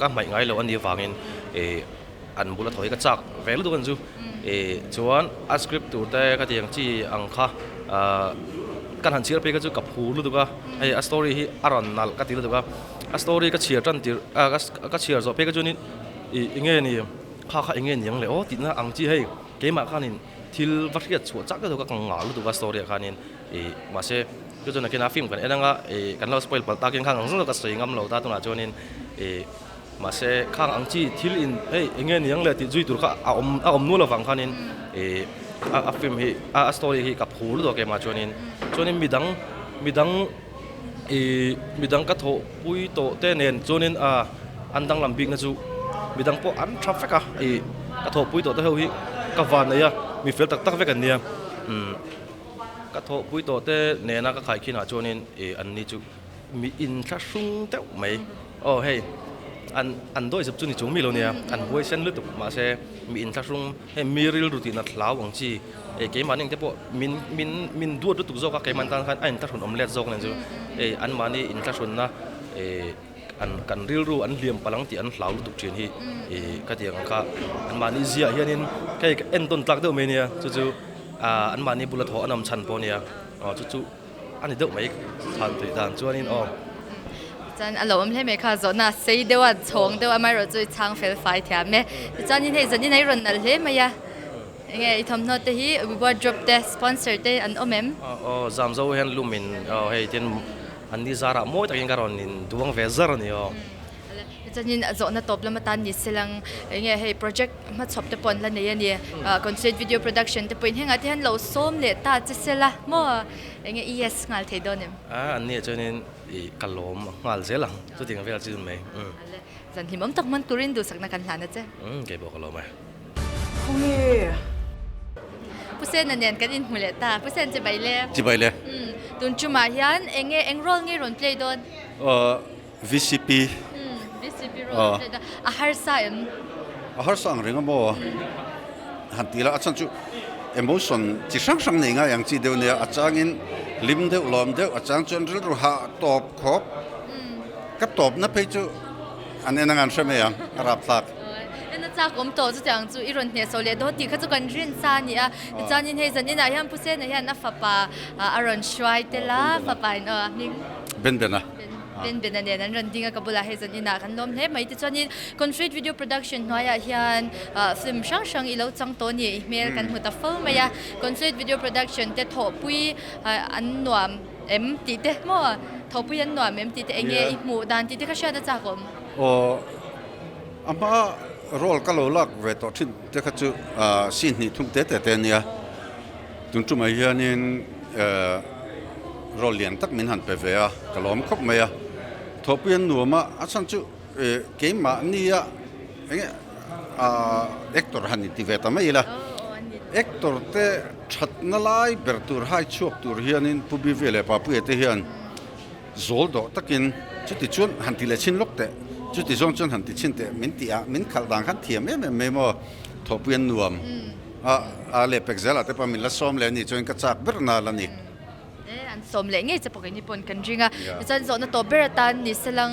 ka hmaih ngai lo a nih avangin ih an bula thaw hi ka chak ve lutuk a ni chu. Ih chuan a script tur te ka tih ang chi ang kha ah kan han chhiar phei kha chu ka phur lutuk a, hei a story hi a rawn nalh ka ti lutuk a, a story ka chhiar tan tirh ah ka chhiar zawh phei kha chuanin ih enge ni kha kha enge ni ang le aw tihna ang chi hei keimah khanin thil va hriat chhuah chak deuh deuh ka ngah lutuk a story ah khanin. Ih mahse chu chuan nakinah film kan en anga ih kan lo spoil palh takin khang ang zawng zawng ka sawi ngam lo ta tunah chuanin ih mahse khang ang chi thil in hei eng nge ni ang le tih zui tur kha a awm a awm nual avang khanin ih a a film hi a a story hi ka phur lutuk a keimah chuanin chuanin midang midang ih midang ka thawhpui tawh te nen chuanin a an danglam bikna chu midang pawh an tha vek a ih ka thawhpui tawh te ho hi ka van nei a mi fel tak tak vek an nia umm. Ka thawhpui tawh te nena ka khaikhin ah chuanin ih an ni chu mi inthlahrung deuh mai. Aw hei an an dawi zep chu ni chung mi lo nia an huaisen lutuk mahse mi inthlahrung hei mi rilru tih nat hlau ang chi ih keimahni ang te pawh min min min duat lutuk zawk a keimah tan khan a inthlahrun awm let zawk nen chu ih anmahni inthlahrunna ih an kan rilru an hliam palh ang tih an hlau lutuk thin hi ih ka tih ang kha anmahni ziah hianin hei ka entawn tlak deuh mai nia chu chu ah anmahni bula thawh a nawm chhan pawh ania aw chu chu a ni deuh mai chhan theih dan chuanin aw. Chuan a lo awm hle mai kha zawhna sei deuh a chhawng deuh a amaherawh chu i chhang fel fai thiam e tichuanin hei zanin a i rawn nalh hle mai a enge i thawmhnaw te hi wardrobe te sponsor te an awm em? Aw zam zo hian lumin aw hei tin An ni zarah mawi takin ka rawn in duang ve zar a ni aw. Chuanin zawhna tawp lam atan ni se lang enge hei project hmachhawp te pawh an la nei a ni. Concert video production te pawhin hengah te hian lo sawm leh ta che se la maw enge i yes nghal thei dawn em? A an nia chuanin i ka lawm nghal zel ang chuting vel chu mai. Zan hlimawm tak hman turin duhsakna kan hlan a che. Umm kei pawh ka lawm e. Khawnge? Pu Sena nen kan inhmu leh ta. Pu Sen chibai le. Chibai le. Umm tun tumah hian enge eng role nge rawn play dawn? Aw VCP. Umm VCP role rawn play dawn. A harsa em? A harsa ang reng a maw? Han ti la a chhan chu emotion chi hrang hrang nei ngai ang chi deuh nia a changin hlim deuh lawm deuh a chang chuan rilru hah tawp khawp ka tawpna phei chu an en ang an hre mai ang a rapthlak. En a chak awm tawh chutiang chu i rawn hnehsawh leh dawn tih kha chu kan rin sa a ni a tichuanin hei zan inah hian Pu Sena hian a fapa a rawn hruai tel a fapa in aw a hming Ben Bena Ben Bena nen an rawn ding a ka bulah hei zan inah kan lawm hle mai tichuanin Confreed Video Production hnuaiah hian film hrang hrang i lo chang tawh a ni i hmel kan hmu ta fo mai a Confreed Video Production te thawhpui an nuam em tih te maw thawhpui an nuam em tih te eng nge i hmuh dan tih te kha hriat a chak awm. Aw a hma role ka lo lak ve tawh thin te kha chu scene hnih thum te te te a nia tun tumah hianin role lian tak min han pe ve a ka lawm khawp mai a thawhpui an nuam a a chhan chu keimahnia eng nge actor han inti ve ta mai ila actor te thatna lai ber tur hai chhuak tur hianin Pu Bivia leh Papuia te hian zawl dawh takin chuti chuan han ti leh chhin lawk teh chuti zawng chuan han ti chhin teh min tih ah min khalh dan khan thiam em em mai maw thawhpui an nuam a a lehpek zelah te pawh min la sawm leh a nih chuan ka chak ber nal a ni. E an sawm leh ngei che pawh keini pawn kan ring a tichuan zawhna tawp ber atan ni selang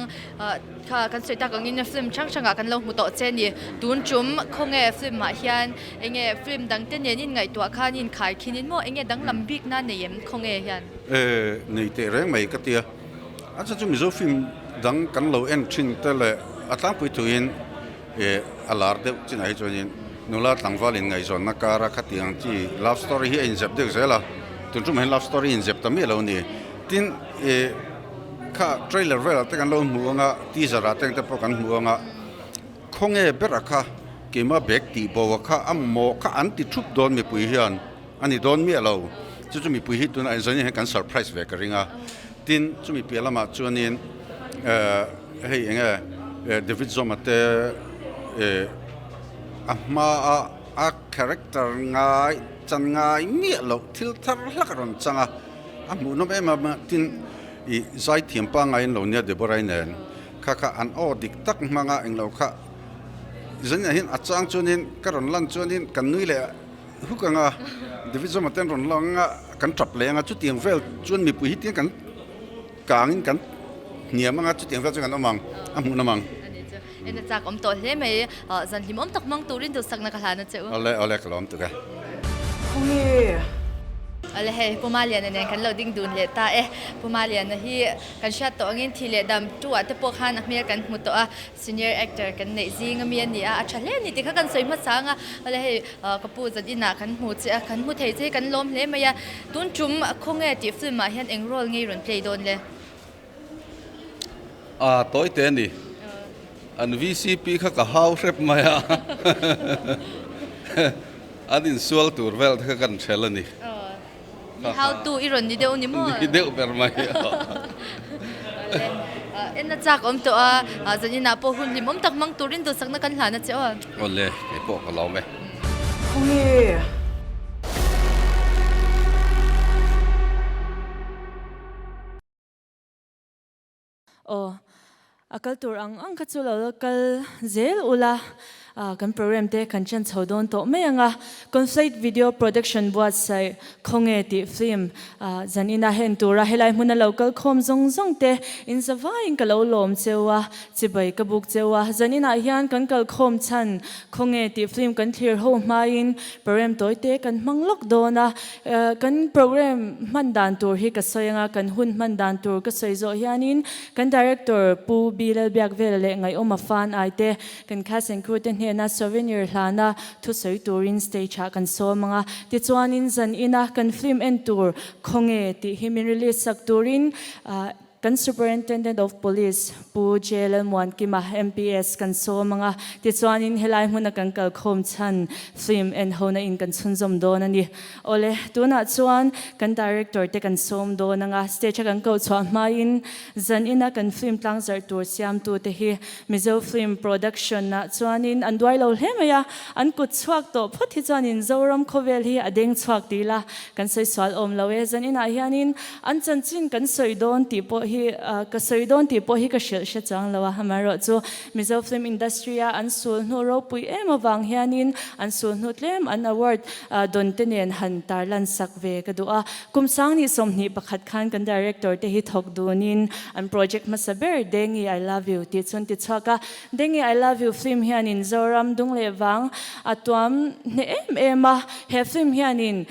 kha kan sawi tak angin film hrang hrangah kan lo hmu tawh che a ni tun tum khawnge film ah hian enge film dang te nen in ngaihtuah khan in khai khin in maw enge danglam bik na nei em khawnge hian. E nei teh reng mai ka tia a chu chu Mizo film dang kan lo en thin te leh a tlangpui thuin e a lar deuh chinah hi chuanin. Nula tlangval inngaihzawnna kara khatiang chi love story hi a inzep deuh zel a, tun tumah hian love story inzep ta miah lo a ni. Tin, ih kha trailer velah te kan lo hmu ang a, teaser ah te ang te pawh kan hmu ang a, khawnge bera kha keimah bag tih bo a kha a mawh kha an ti thup dawn mipui hian a ni dawn miah lo. Chu chu mipui hi tunah inzawn hian kan surprise ve ka ring a. Tin, chumi piah lamah chuanin eh hei eng nge David Zawma te eh a hmaa a character ngai chan ngai miah loh thil thar hlak a rawn chang a, a hmuhnawm em em a, tin ih zaithiam pangaiin lo nia Deborah-i nen kha kha an aw dik tak hmanga englo kha zaninah hian a chang chuanin ka rawn lan chuanin kan nui leh huk ang a, David Zawma te an rawn lang a kan tap leh ang a, chutiang vel chuan mipui hi tiang kan kangin kan hniam ang a, chutiang vel chuan kan awm ang, a hmuhnawm ang. En a chak awm tawh hle mai. Zan hlimawm tak hmang turin duhsakna ka hlan a che u. Awle awle ka lawm tuk e. Khawnge? Awle hei Pu Maliana nen kan lo ding dun leh ta e. Pu Maliana hi kan hriat tawh angin thi leh dam tu ah te pawh khan a hmel kan hmu tawh a. Senior actor kan neih zing ami a ni a, a tha hle a ni tih kha kan sawi hmasa ang a. Awle hei ka pu zan inah kan hmu che a, kan hmu thei che hi kan lawm hle mai a. Tun tum khawnge tih film ah hian eng role ngei rawn play dawn le? A tawi te a ni. An VCP kha ka hau hrep mai a. An insual tur vel te kha kan hrel a ni. Mi hautu i rawn ni deuh ni maw? Ni deuh ber mai. En a chak awm tawh a, zaninah pawh hun hlimawm tak hmang turin duhsakna kan hlan a che aw. Awle, kei pawh ka lawm e. Khawnge? Aw, a kal tur ang ang kha chu lo la kal zel ula, kan program te kan chan chho dawn tawh mai ang a. Conflate Video Production buatsaih Khawnge tih film zanina hen tura helai hmuna lo kal khawm zawng zawng te in zavaiin ka lo lawm cheu a, chibai ka buk cheu a. Zaninah hian kan kal khawm chhan Khawnge tih film kan thlir ho hmain program tawi te kan hmang lawk dawn a. Kan program hman dan tur hi ka sawi anga, kan hun hman dan tur ka sawi zawh hianin kan Director Pu B. Lalbiakvela leh Ngaihawma Fan ai te, kan cast and crew te hnena souvenir hlana thusawi turin stage ah kan sawm anga, tichuanin zan ina kan film en tur khawnge tih hi min release sak turin Kan Superintendent of Police Pu J. Lalmuankima, MPS, kan sawm ang a, tichuanin helai hmuna kan kalkhawm chhan film en hona in kan chhunzawm dawn a ni. Awle, tunah chuan kan Director te kan sawm dawn ang a, stage a kan koh chhuah hmain zan ina kan film tlangzarh tur siamtu te hi Mizo Film Production ah chuanin an duai lo hle mai a, an kut chhuak tawh phawt hi chuanin Zoram khawvel hi a deng chhuak ti ila kan sawi sual awm lo e. Zan inah hianin an chanchin kan sawi dawn tih pawh hi ka sawi dawn tih pawh hi ka hrilh hre chuang lo a, amaherawh chu Mizo Film Industry a an sul hnu ropui em avang hianin an sul hnu tlem an award dawn te nen han tarlan sak ve ka duh a. Kum sangni 21 khan kan director te hi thawk dunin An project hmasa ber Dengi I love you tih chuan ti chhuak a, Dengi I love you film hianin Zoram dung leh vang a tuam hneh em em a, he film hianin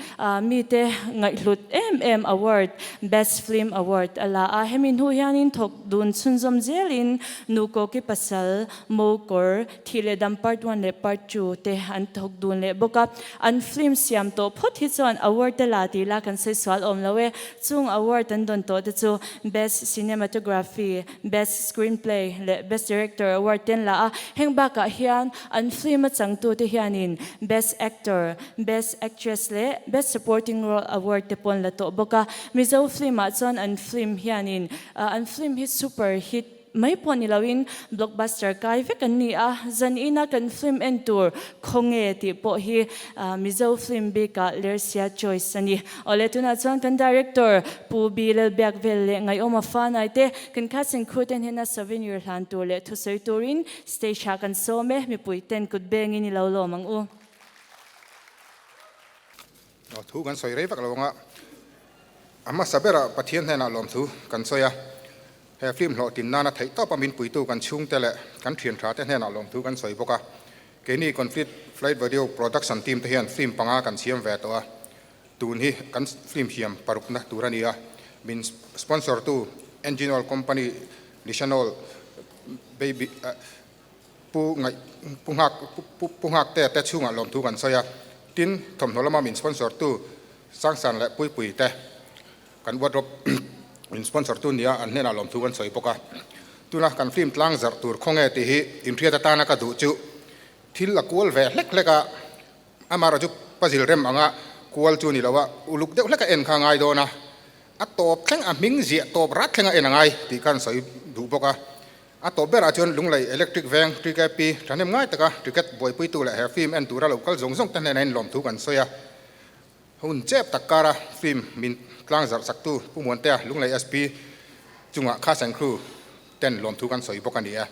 mite ngaihhlut em em award Best Film Award a la a, hemi hnu hianin thawk dun chhunzawm zelin Nu Koki Pasal, Mo Kawr, Thih leh Dam Part One leh Part Two te an thawk dun leh bawk a, an film siam tawh phawt hi chuan award te la tih la kan sawi sual awm lo e, chung award an dawn tawh te chu Best Cinematography, Best Screenplay leh Best Director award te an la a, heng bakah hian an film a changtu te hianin Best Actor, Best Actress leh Best Supporting Role award te pawh an la tawh bawk a, Mizo film ah chuan an film hianin an film hi super hit Mai pawh ni loin blockbuster kai vek an ni a, zan ina kan film en tur khawnge tih pawh hi Mizo film bikah Lersia choice a ni. Awle tunah chuan kan director Pu B Lalbiakvel leh Ngaihawma Fanai te kan cast and crew ten hian a souvenir hlan tur leh thusawi turin stage ah kan sawm e, mipui ten kut bengin i lo lawm ang u. Thu kan sawi rei vak lo anga a hmasa berah Pathian hnenah lawmthu kan sawi a. He film hlawhtlin nana theih tawpa min puitu kan chhungte leh kan thian tha te hnenah lawmthu kan sawi bawk a. Keini Conflict Flight Video Production team te hian film panga kan siam ve tawh a, tun hi kan film siam parukna tur a ni a. Min sponsor tu Engine Oil Company Lishanol Baby. Pu Ngaih Pu Nghak Pu Nghaktea te chhungah lawmthu kan sawi a, tin thawmhnaw lama min sponsor tu Sangsan leh Puipui te kan wardrobe min sponsor tu nia an hnenah lawmthu kan sawi bawk a. Tuna kan film tlang zarh tur khawnge tih hi inhriat atana ka duh chu thil a kual ve hlek hlek a, amaherawh chu puzzle rem anga kual chu ni lo a, uluk deuh hlek a en kha a ngai dawn a, a tawp thleng a hming ziah tawp rat thleng a en a ngai tih kha an sawi duh bawk a. A tawp berah chuan Lunglei Electric Veng TKP thahnem ngai taka ticket buaipuitu leh he film en tura lo kal zawng zawng te hnenah in lawmthu kan sawi a. Hun chep tak kara film min tlang zarh saktu Pu Muantea Lunglei SP chungah Khas and Crew ten lawmthu kan sawi bawk a ni e.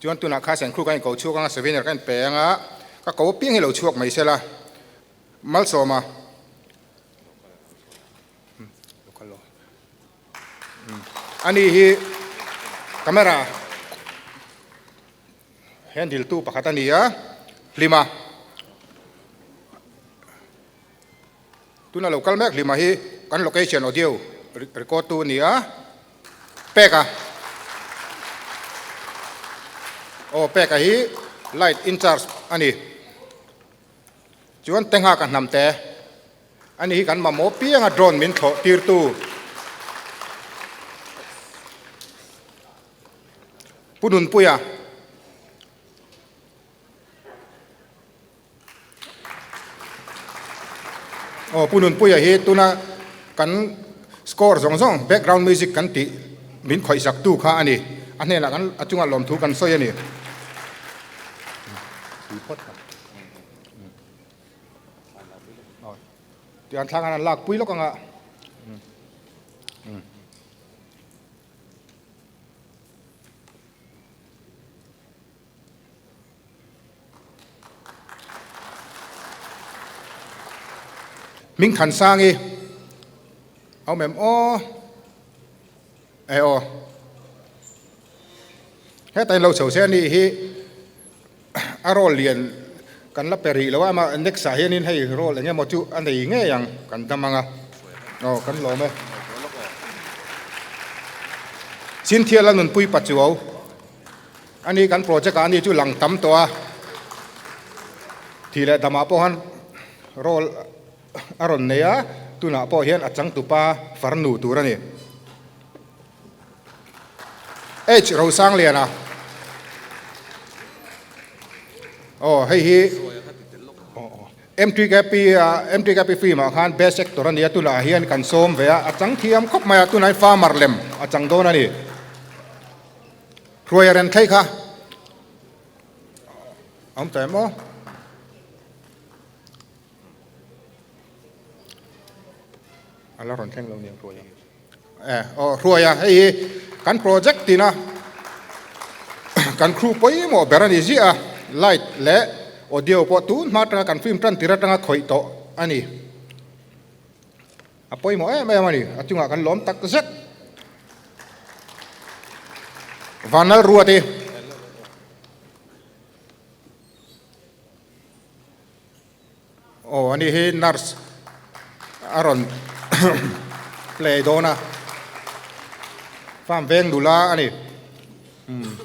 Chuan tunah Khas and Crew kan inko chhuak anga souvenir kan inpe anga ka ko apiang hi lo chhuak mai sela. Malsawma. Ani hi camera handle tu pakhat a ni a, Hlima. Tuna lo kal mek Hlima hi kan location audio record tu a ni a, Peka. Aw Peka hi light in charge a ni. Chuan Tenghaka hnamte. Ani hi kan mamawh pianga drone min thlawh tirtu Pu Nunpuia. Aw Pu Nunpuia hi tuna kan score zawng zawng background music kan tih min khawih sak tu kha a ni. A hnenah kan a chungah lawmthu kan sawi a ni. Tiang thlang an lak pui lawk anga. Ming than sang i awm em aw e aw heta in lo chho se ani hi A role lian kan la pe rih lo a, amah next ah hianin hei role eng emaw chu a nei ngei ang kan dam ang a, aw kan lawm e. Cynthia Lalnunpui Pachuau ani kan project ah ani chu lang tam tawh a, thih leh damah pawh khan role a rawn nei a, tunah pawh hian a changtupa farnu tur a ni. H Rosangliana aw hei hi MTKP MTKP film ah khan best actor a nia tunah hian kan sawm ve a a chang thiam khawp mai a tunah hian farmer lem a chang dawn a ni Hruaia rem thlei kha awm ta em aw. A la rawn thleng lo nia Hruaia. Eh, aw Hruaia hei hi kan project tina kan crew pawimawh ber a ni ziah a, light leh audio pawh tun hma atanga kan film tan tir atanga khawih tawh a ni. A pawimawh em em a ni, a chungah kan lawm tak zet. Vanlal Ruati. Aw ani hi nurse a rawn play dawn a, farm veng nula a ni, umm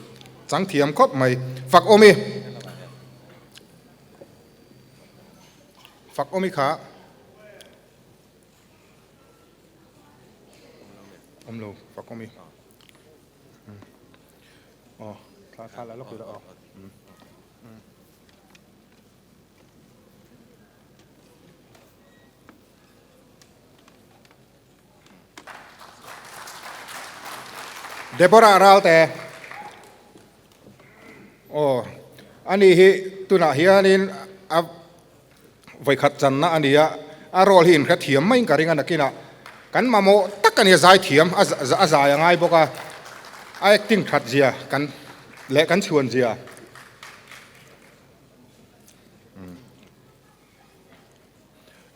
chang thiam khawp mai, fak awm i, fak awm i kha awm lo fak awm i, aw thla thla la lawk ila aw. Deborah Ralte aw ani hi tunah hianin a vawikhat channa a ni a a role hi inhre thiam maiin ka ring a nakinah kan mamawh tak a ni a zai thiam a zai a ngai bawk a a acting that zia kan leh kan chhuan zia.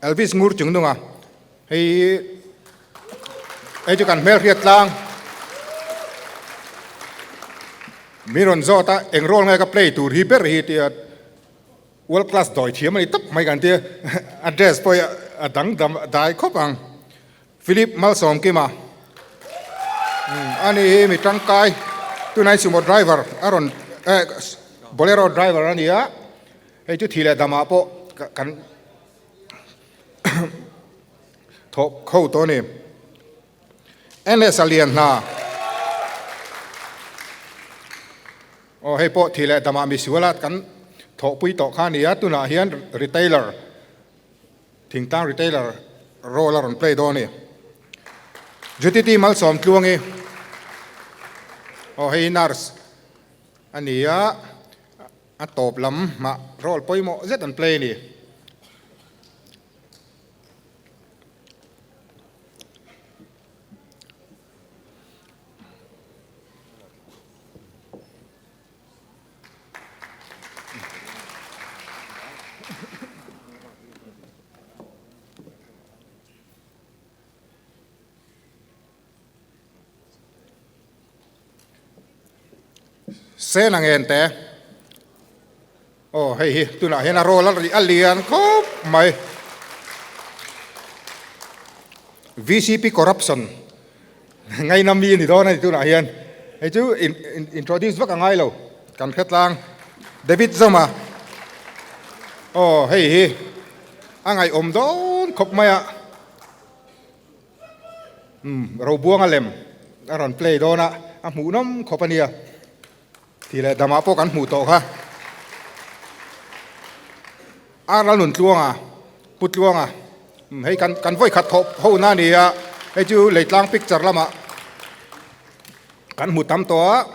Elvis ngur chung nunga hei hei chu kan hmel hriat tlang mi rawn zawt a eng role nge ka play tur hi ber hi tia world class dawi thiam a ni tawp mai kan tia a dress pawh hi a dang dam dai khawp ang. Philip Malsawmkima ani hi mi tangkai tunai sumo driver a rawn eh Bolero driver a ni a, hei chu thih leh damah pawh kan thawh kho tawh a ni. NS a lian hna. Aw hei pawh thih leh damah misuala kan thawhpui tawh kha a ni a, tunah hian retailer Thingtlang retailer role a rawn play dawn a ni. Judith-i Malsawm Tluangi, aw hei nurse a ni a, a tawp lam mah role pawimawh zet an play a ni. Sen ang en te. Aw hei hi tunah hian a role a lian khawp mai. VCP corruption ngaina mi a ni dawn a ni tunah hian hei chu introduce vak a ngai lo kan hre tlang David Zoma aw hei hi a ngaihawm dawn khawp mai a umm Robuanga lem a rawn play dawn a a hmuhnawm khawp a nia. Tih leh damah pawh kan hmuh tawh kha. A ral nun tluanga, Pu Tluanga, hei kan kan vawi khat thawh ho na a ni a, hei chu Leitlang picture lamah kan hmu tam tawh a,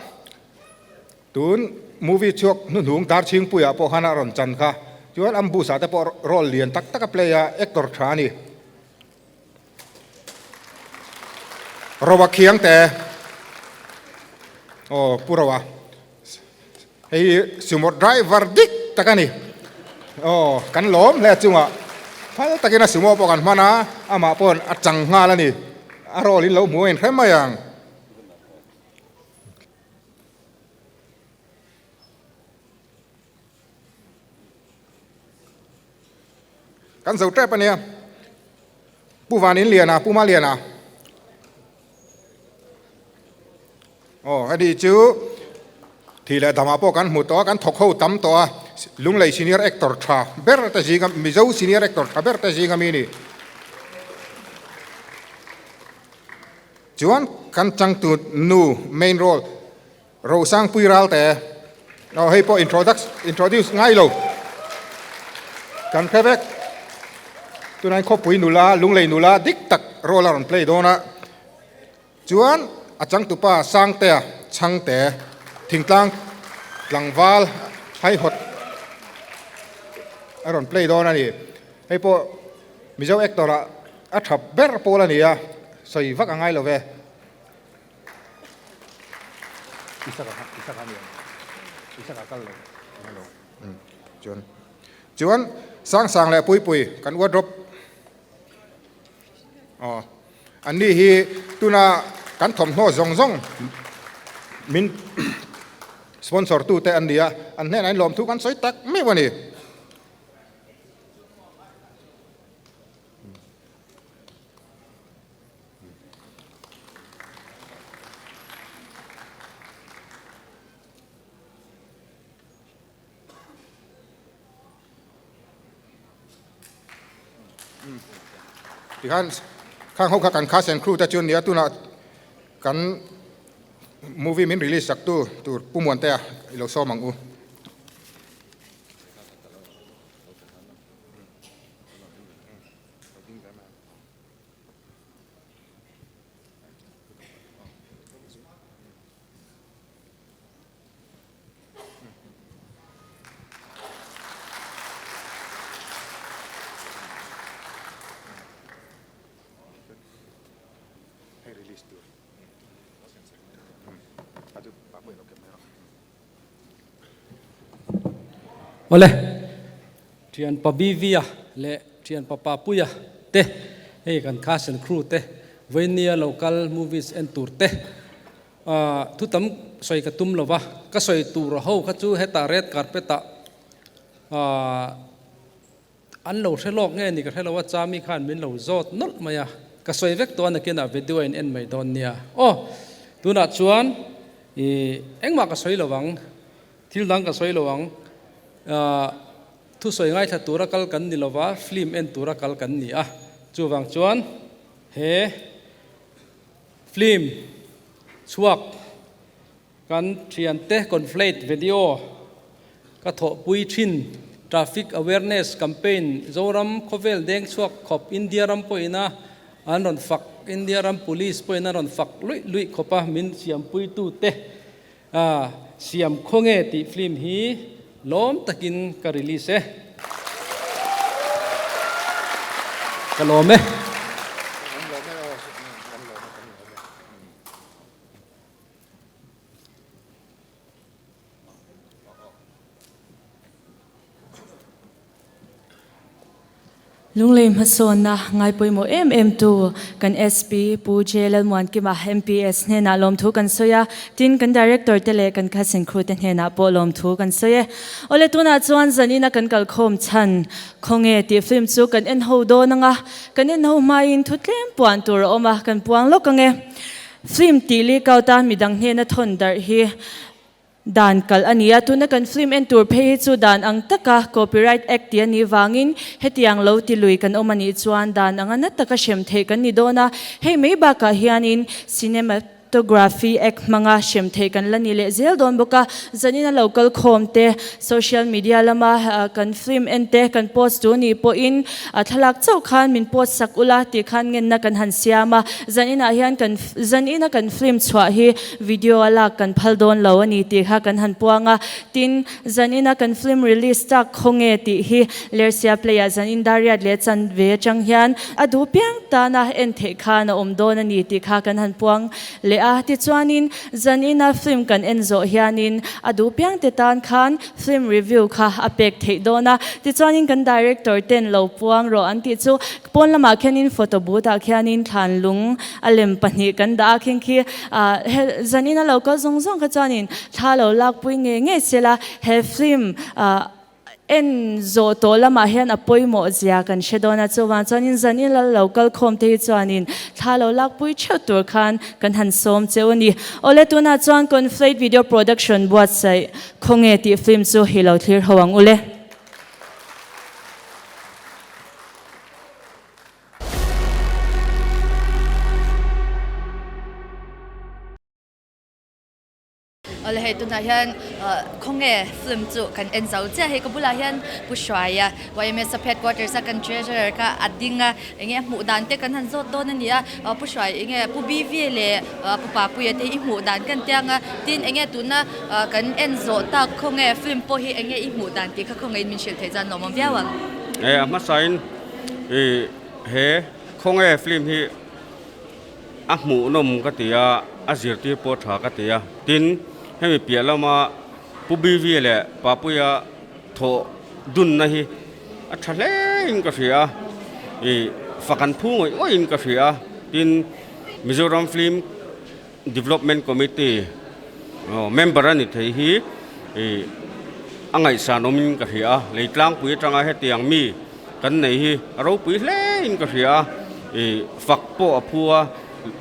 tun movie chhuak hnuhnung Darchhingpuiah pawh khan a rawn chan kha, chuan Ambush ah te pawh role lian tak tak a play a, actor tha a ni. Roa khiang te aw pu Roa hei sumo driver dik tak a ni aw kan lawm hle a chungah phal takin a sumo pawh kan hman a amah pawh a chang nghal a ni a role in lo hmu a inhre mai ang. Kan zo tep ania. Pu Van in lian a, Pu Ma lian a. Aw, heni chu thi leh damah pawh kan hmu tawh a, kan thawk ho tam tawh a, Lunglei senior actor tha ber te zinga, Mizo senior actor tha ber te zinga mi ni. Chuan kan changtu nu main role Rosangpui Ralte, aw hei pawh introduce ngai lo kan hre vek. Tunah khawpui nula, Lunglei nula dik tak role a rawn play dawn a, chuan a changtupa Sangtea Chhangte thingtlang tlangval haihawt a rawn play dawn a ni. Hei pawh Mizo actor ah a tha ber pawl a ni a, sawi vak a ngai lo ve. Chuan Sangsang leh Puipui kan wardrobe aw an ni hi tuna kan thawmhnaw zawng zawng min sponsor tute an ni a, an hnenah in lawmthu kan sawi tak meuh a ni. Tikhan khang ho kha kan cast and crew te chu nia tunah kan movie min release sak tu tur Pu Muantea i lo sawm ang u. Awle, thianpa BV-a leh thianpa Papuia te, hei kan cast and crew te, Vainia local movies en tur te, thu tam sawi ka tum lova, ka sawi tur ho kha chu hetah red carpet ah an lo hre lawk nge ni ka hre lo a, Chami khan min lo zawt nawlh mai a, ka sawi vek tawh a nakinah video a in en mai dawn nia. Aw, tunah chuan ih engmah ka sawi lo ang. Thil dang ka sawi lo ang. Thusawi ngaithla tura kal kan ni lova, film en tura kal kan ni a. Chuvang chuan he film chhuak kan thiante conflate video ka thawhpui thin traffic awareness campaign Zoram khawvel deng chhuak khawp India ram pawhina an rawn fak India ram police pawhin a rawn fak luih luih khawp a min siampuitute Siam khawnge tih film hi lawm takin ka release e. Ka lawm e. Lunglei hmasawnna ngai pawimawh em em tu kan SP Pu J Lalmuankima MPS hnenah lawmthu kan sawi a, tin kan Director te leh kan cousin crew te hnenah pawh lawmthu kan sawi e. Awle tunah chuan zanina kan kalkhawm chhan khawnge tih film chu kan en ho dawn anga, kan en ho hmain thu tlem puan tur a awm a, kan puang lawk ange. Film tih leak out a midang hnena thawn darh hi Dan kalh a ni a, tuna kan film en tur phei hi chu dan ang taka Copyright Act tih a nih vangin hetiang lo ti lui kan awm a nih chuan dan anga na taka hrem theih kan ni dawn a, hei mai bakah hianin Cinematography Act hmanga hrem theih kan la ni leh zel dawn bawk a, zanin a lo kal khawm te, social media lama kan film en te kan post tu nih pawhin thlalak chauh khan min post sak ula tih khan ngenna kan han siam a, zaninah hian kan zanina kan film chhuah hi Video a lak kan phal dawn lo a ni tih kha kan han puang a, tin, zanina kan film release tak khawnge tih hi Lersia Play ah zan indariat leh chanve atang hian a duh piang tana en theih khan a awm dawn a ni tih kha kan han puang leh a. Tichuanin, zanina film kan en zawh hianin a duh piang te tan khan film review kha a pek theih dawn a. Tichuanin kan director ten lo puang rawh an tih chu Pawn lamah khianin photo booth ah khianin thlan lung a lem pahnih kan dah a, khing khi he zanin a lo kal zawng zawng kha chuanin thla lo lakpui ngei ngei sela he film en zawh tawh lamah hian a pawimawh zia kan hre dawn a, chuvang chuanin zanin a lo kal khawm te hi chuanin thla lo lakpui theuh tur khan kan han sawm cheu a ni. Awle tunah chuan Conflate Video Production buatsaih khawnge tih film chu hi lo thlir ho ang ule. Awle hei tunah hian khawnge film chu kan en zo chiah hei ka bulah hian Pu Hruaia YMS sub headquarters a kan treasurer kha a ding a enge a hmuh dan te kan han zawt dawn a ni a Pu Hruai enge Pu BV leh Pu Papuia te hi i hmuh dan kan tiang a tin enge tuna kan en zawh tak khawnge film pawh hi enge i hmuh dan tih kha khawnge in min hrilh theih chuan lawmawm viau ang. E a hmasain i he khawnge film hi a hmuhnawm ka ti a, a zirtir pawh tha ka ti a, tin hemi piah lama Pu BV leh Papuia thawh dunna hi a tha hle in ka hria a, i fak an phu ngawih ngawih in ka hria a, tin Mizoram Film Development Committee member a ni thei hi ih a ngaihsan awmin ka hria a, lei tlangpui atanga hetiang mi kan nei hi a ropui hle in ka hria a, ih fak pawh a phu a,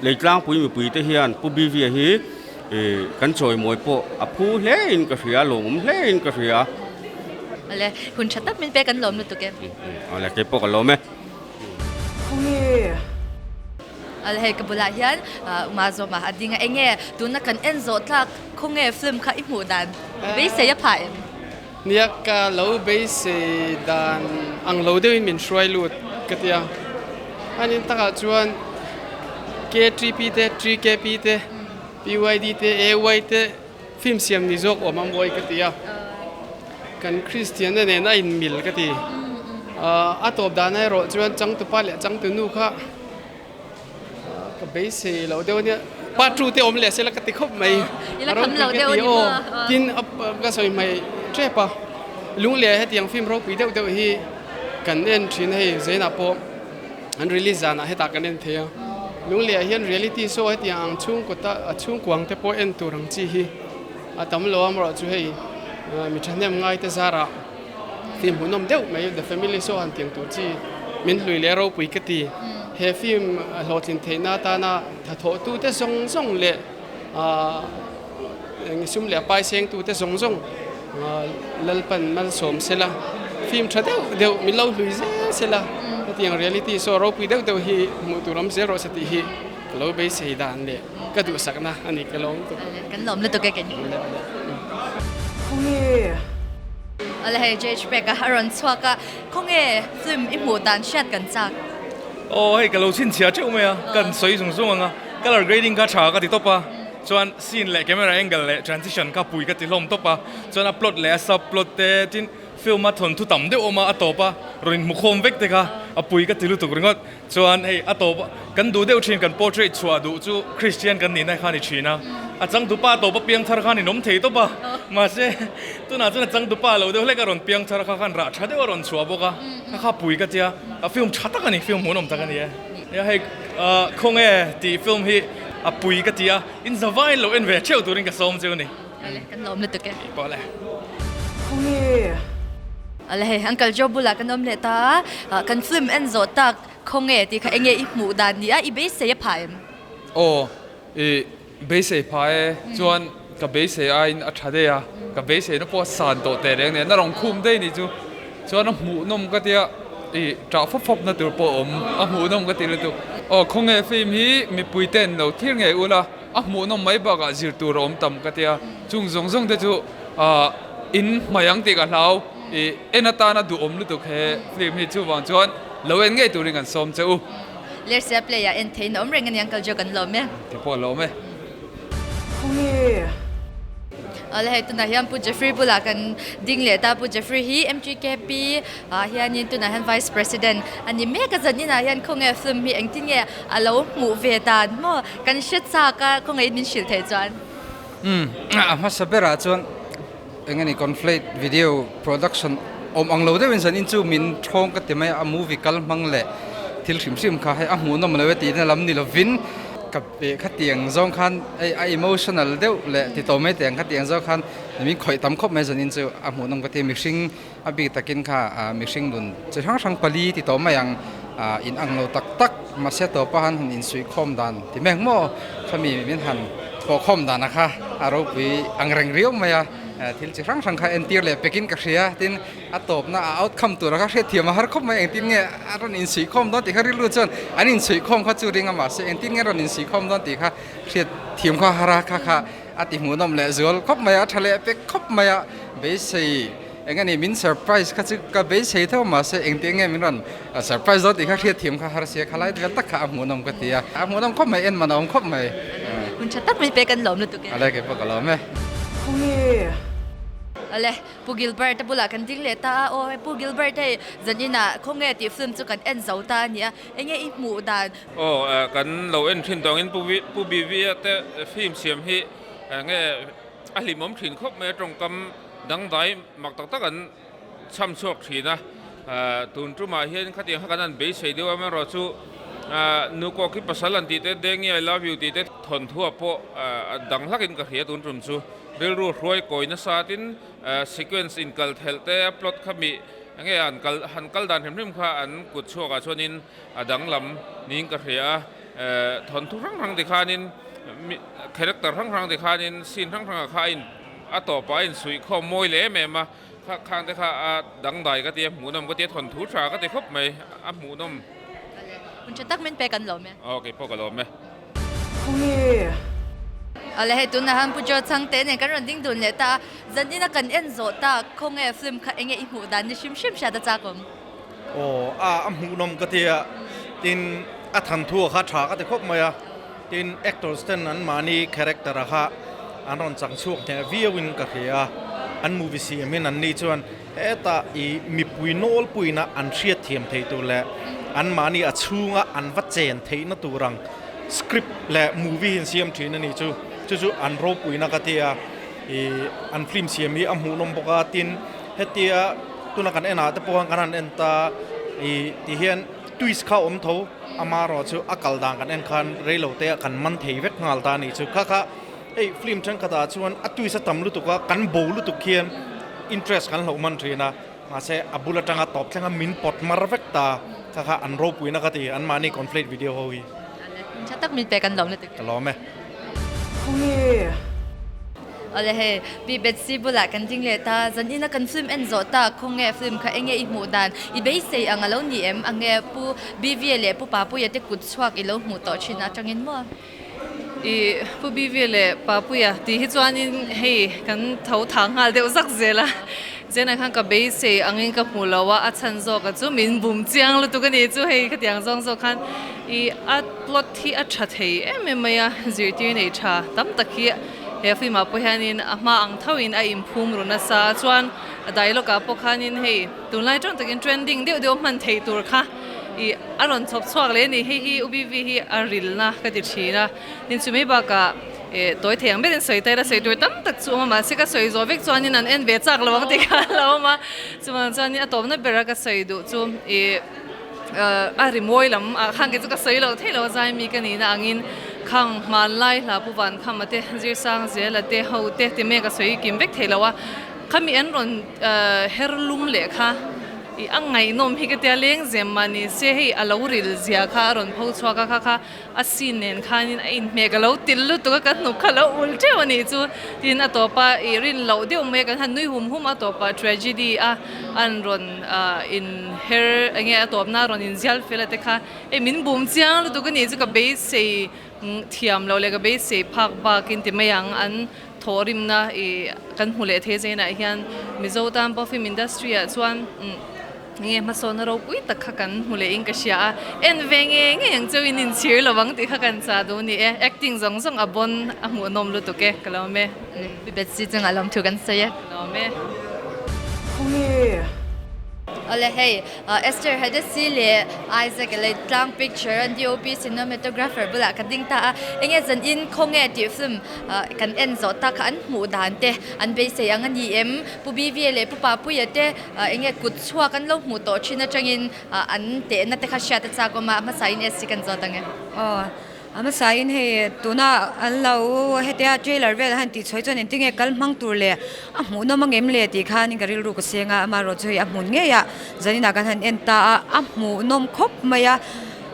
lei tlangpui mipui te hian Pu Bivia hi ih kan chawimawi pawh a phu hle in ka hria, lawmawm hle in ka hria. Awle, hun tha tak min pek an lawm lutuk e. Awle, keipawh ka lawm e. Khawnge? Awle hei ka bulah hian Uma Zawma a ding a, enge tuna kan en zawh tlak khawnge film kha i hmuh dan beisei a phah em? Nia ka lo beisei dan ang lo deuhin min hruai lut ka ti a, anin takah chuan KTP te, TKP te, PYD te, AY te film siam ni zawk awm a mawi ka ti a, kan Kristianna nen a inmil ka ti. A tawp dan erawh chuan changtupa leh changtunu kha ka beisei loh deuh a nia, pa tu te awm leh sela ka ti khawp mai. A ropui ka ti aw, tin ka sawi hmai tep a, lungleh hetiang film ropui deuh deuh hi kan en thin a hei Zainah pawh. An release zanah hetah kan en thei a, Lungleiah hian reality show hetiang ang chhungkaw ta a chhungkuang te pawh en tur ang chi hi a tam lo a, amaherawhchu hei mi thahnem ngai te zarah film hmuhnawm deuh mai The Family Show han tiang tur chi min hlui leh ropui ka ti. He film hlawhtlin theihna atana thathawhtu te zawng zawng leh sum leh a paisengtu te zawng zawng. Lalpan malsawm sela, film tha deuh deuh min lo hlui zel sela, hetiang reality show ropui deuh deuh hi hmuh tur awm zel rawh se tih hi ka lo beisei dan leh ka duhsakna a ni ka lawm lutuk. Kan lawm lutuk e kei. Khawnge? Awle hei JH Pek a rawn chhuak a, khawnge film i hmuh dan hriat kan chak? Aw hei ka lo chhinchhiah teuh mai a, kan sawi zung zung ang a, colour grading kha tha ka ti tawp a, chuan scene leh camera angle leh transition kha pui ka ti hlawm tawp a, chuan a plot leh a sub plot te tin film a thawnthu tam deuh awm a, a tawp a rawn inhmukhawm vek te kha a pui ka ti lutuk ringawt. Chuan hei a tawp kan duh deuh thin kan portrait chhuah duh chu Christian kan nihna kha a ni thin a, a changtupa tawp a piang thar khan in awm thei tawp a, mahse tunah chuan a changtupa lo deuh hlek a rawn piang thar kha khan rah tha deuh a rawn chhuah bawk a, kha kha pui ka tia, a film tha tak a ni, film hmuhnawm tak a ni e. Nia hei khawnge tih film hi a pui ka tia, in zavaiin lo en ve theuh turin ka sawm cheu a ni. Ale, kan lawm lutuk e. Pawh le. Khawnge? Ale hei, Uncle Joe bulah kan awm leh ta a, kan film en zawh tak khawnge tih kha enge i hmuh dan ni a, i beisei a phah em? Aw, i beisei phah e, chuan ka beisei aiin a tha daih a, ka beiseina pawh a san tawh teh reng nen a rawn khum daih ni chu, chuan a hmuhnawm ka tia i ṭah fawp fawp na tur pawh a awm, a hmuhnawm ka ti lutuk. Aw, khawnge film hi mipui ten lo thlir ngei ula. A hmuhnawm mai bakah zir tur a awm tam ka tia, chung zawng zawng te chu in hmai ang tih ka hlau, i en atana duhawm lutuk he film hi chuvang chuan lo en ngei turin kan sawm che u. Lersia play ah en theiin a awm reng a niang kal jo kan lawm e. Ti pawh a lawm e. Khawnge? Awle hei tunah hian Pu Jeffrey bulah kan ding leh ta, Pu Jeffrey hi MTKP ah hianin tunah hian Vice President a ni mek a, zaninah hian khawnge film hi engtin nge a lo hmuh ve dan maw? Kan hre chak a, khawngaih min hrilh theih chuan. Umm, a hmasa berah chuan eng nge ni Conflate video production awm ang lo deuhin zanin chu min thawng ka ti mai a, a movie kal hmang leh thil hrim hrim kha hei a hmuhnawm lo e tihna lam ni lovin ka pe khatiang zawng khan hei a emotional deuh leh ti tawh mai teh ang khatiang zawng khan min khawih tam khawp mai zanin chu a hmuhnawm ka ti a, mihring A bik takin kha mihring nun chi hrang hrang pali ti tawh mai ang, in ang lo tak tak mahse tawpa han han insuihkhawm dan ti mek maw khami min han thawhkhawm dan a kha a ropui ang reng riau mai a, thil chi hrang hrang kha entir leh pekin ka hria tin a tawpna a outcome tura kha hriatthiam a har khawp mai engtin nge a rawn insuihkhawm dawn tih kha rilru chuan an insuihkhawm kha chu ring a mahse engtin nge a rawn insuihkhawm dawn tih kha hriatthiam kha a har a kha kha a ti hmuhnawm leh zual khawp mai a, a tha leh pek khawp mai a beisei. Eng a ni min surprise kha chu ka beisei tho mahse engtiang nge min rawn surprise dawn tih kha hriatthiam kha har sia khalai vel tak kha a hmuhnawm ka ti a, a hmuhnawm khawp mai en man a awm khawp mai. Hun tha tak mai pek an lawm lutuk e. Ale kei pawh ka lawm e. Khawnge? Ale Pu Gilbert a bulah kan ding leh ta a, aw Pu Gilbert hei zaninah khawnge tih film chu kan en zo ta a ni a, enge i hmuh dan? Aw kan lo en thin tawngin Pu BV-a te film siam hi enge a hlimawm thin khawp mai a tawngkam Dangdai mak tak tak an chham chhuak thin a, tun tumah hian khatiang kha kan han beisei deuh a, amaherawh chu Nukawk hi pasal an tih te, Dengi I love you tih te thawnthuah pawh dang hlakin ka hria tun tum chu. Rilru hruai kawi nasa tin sequence inkal thelh te, a plot kha mi enge an kal han kal dan hrim hrim kha an kut chhuakah chuanin a danglam niin ka hria a, thawnthu hrang hrang tikhanin character hrang hrang tikhanin scene hrang hrangah kha a in A tawpah a insuihkhawm mawi leh em em a, kha khang te kha a dangdai ka ti a, hmuhnawm ka ti a, thawnthu tha ka ti khawp mai, a hmuhnawm. Hun tha tak min pek an lawm e. Aw kei pawh ka lawm e. Khawnge? Awle hei tunah han Pu Joe Chhangte nen kan rawn ding dun leh ta a, zanina kan en zawh tak, khawnge film kha enge i hmuh dan ni hrim hrim hriat a chak awm? Aw a a hmuhnawm ka ti a, tin a thanthu a kha tha ka ti khawp mai a, tin actors ten an mahni character a kha an rawn chang chhuak hneh viau in ka hria a, an movie siam in an ni chuan hetah i mipui nawlpuina an hriat thiam thei tur leh an mahni a chhunga an va chen theihna tur ang script leh movie hi an siam thin a ni chu, chu chu an ropuina ka ti a, i an film siam hi a hmuhnawm bawk a, tin Hetia tuna kan enah te pawh khan kan han en ta i ti hian twist kha a awm tho amaherawh chu a kal dan kan en khan reilo te ah kan man thei vek nghal ta a nih chu kha kha hei film thenkhat ah chuan a twist a tam lutuk a kan bo lutuk khian interest kan hloh hman thin a mahse a bul atanga tawp thleng a min pawt mar vek ta kha kha an ropuina ka ti anmahni conflate video ho hi. Tha tak min pek an lawm lutuk. Ka lawm e. Khawnge? Awle hei, Pi Betsy bulah kan ding leh ta, zanina kan film en zawh ta, khawnge film kha enge i hmuh dan, i beisei ang a lo ni em? Ange Pu BV-a leh Pu Papuia te kut chhuak i lo hmuh tawh thin atangin maw? I Pu BV-a leh Papuia tih hi chuanin hei kan tho thang nghal deuh zak zel a, Zenah khan ka beisei angin ka hmu lo a, a chhan zawka chu min bum chiang lutuk a ni chu hei khatiang zawng zawk khan i a plot hi a tha thei em em mai a, zirtir nei tha tam tak hi he film ah pawh hianin a hma ang thoin a inphum ru nasa a, chuan a dialogue ah pawh khanin hei tunlai tawng takin trending deuh deuh hman theih tur kha i a rawn chhawp chhuak leh a ni, hei hi UBV hi a rilna ka ti thin a, tin chumi bakah Eh, tawi thei ang berin sawi ta ila, sawi tur tam tak chu a awm a, mahse ka sawi zawh vek chuanin an en ve chak lo ang tih kha a lo awm a, chuvang chuanin a tawpna bera ka sawi duh chu ih a rimawi lam ah khan kei chu ka sawi loh theih loh a zai mi ka nihna angin khang hmanlai hla pu van khama te Zirsang Zela te ho te ti mek a sawi kim vek theih loh a, khami an rawn her lum leh kha. I a ngaihnawm hi ka tia leng zem mahni se hei a lo ril zia kha a rawn pho chhuak a kha kha A scene nen khanin a inhmeh ka lo til lutuk a, ka hnuk kha lo ul teuh a nih chu. Tin, a tawpa i rin loh deuh mai a, kan han nui hum hum a, a tawpa tragedy a an rawn inher eng nge a tawpna a rawn inzial fel a te kha hei min bum chiang lutuk a nih chu ka beisei thiam loh leh ka beisei phak bakin ti mai ang an thawhrimna i kan hmu leh thei zainah hian Mizo tan pawh film industry ah chuan Nge hmasawnna ropui tak kha kan hmu leh in ka hria a, en ve nge ngei ang cheu in inchhir lo ang tih kha kan chah duh ni e, acting zawng zawng a bon a hmuhnawm lutuk e, ka lawm e. Pi Betsy chungah lawmthu kan sawi e. Ka lawm e. Khawnge? Awle hei Esther Hadasi leh Isaac leh Tlang Picture an DOP cinematographer bulah ka ding ta a, enge zan in khawnge tih film kan en zawh tak kha an hmuh dan te an beisei ang a ni em? Pu BV leh Pu Papuia te Enge kut chhuak an lo hmuh tawh thin atangin an tehna te kha hriat a chak awm a, a hmasa in SC kan zawt ang e. Aw, a hmasa in hei tuna an lo hetia trailer vel han tih chhuai chuan engtinge kal hmang tur leh a hmuhnawm ang em le tih khanin ka rilru ka seng a, amaherawh chu hei a hmun ngei a zaninah kan han en ta a, a hmuhnawm khawp mai a,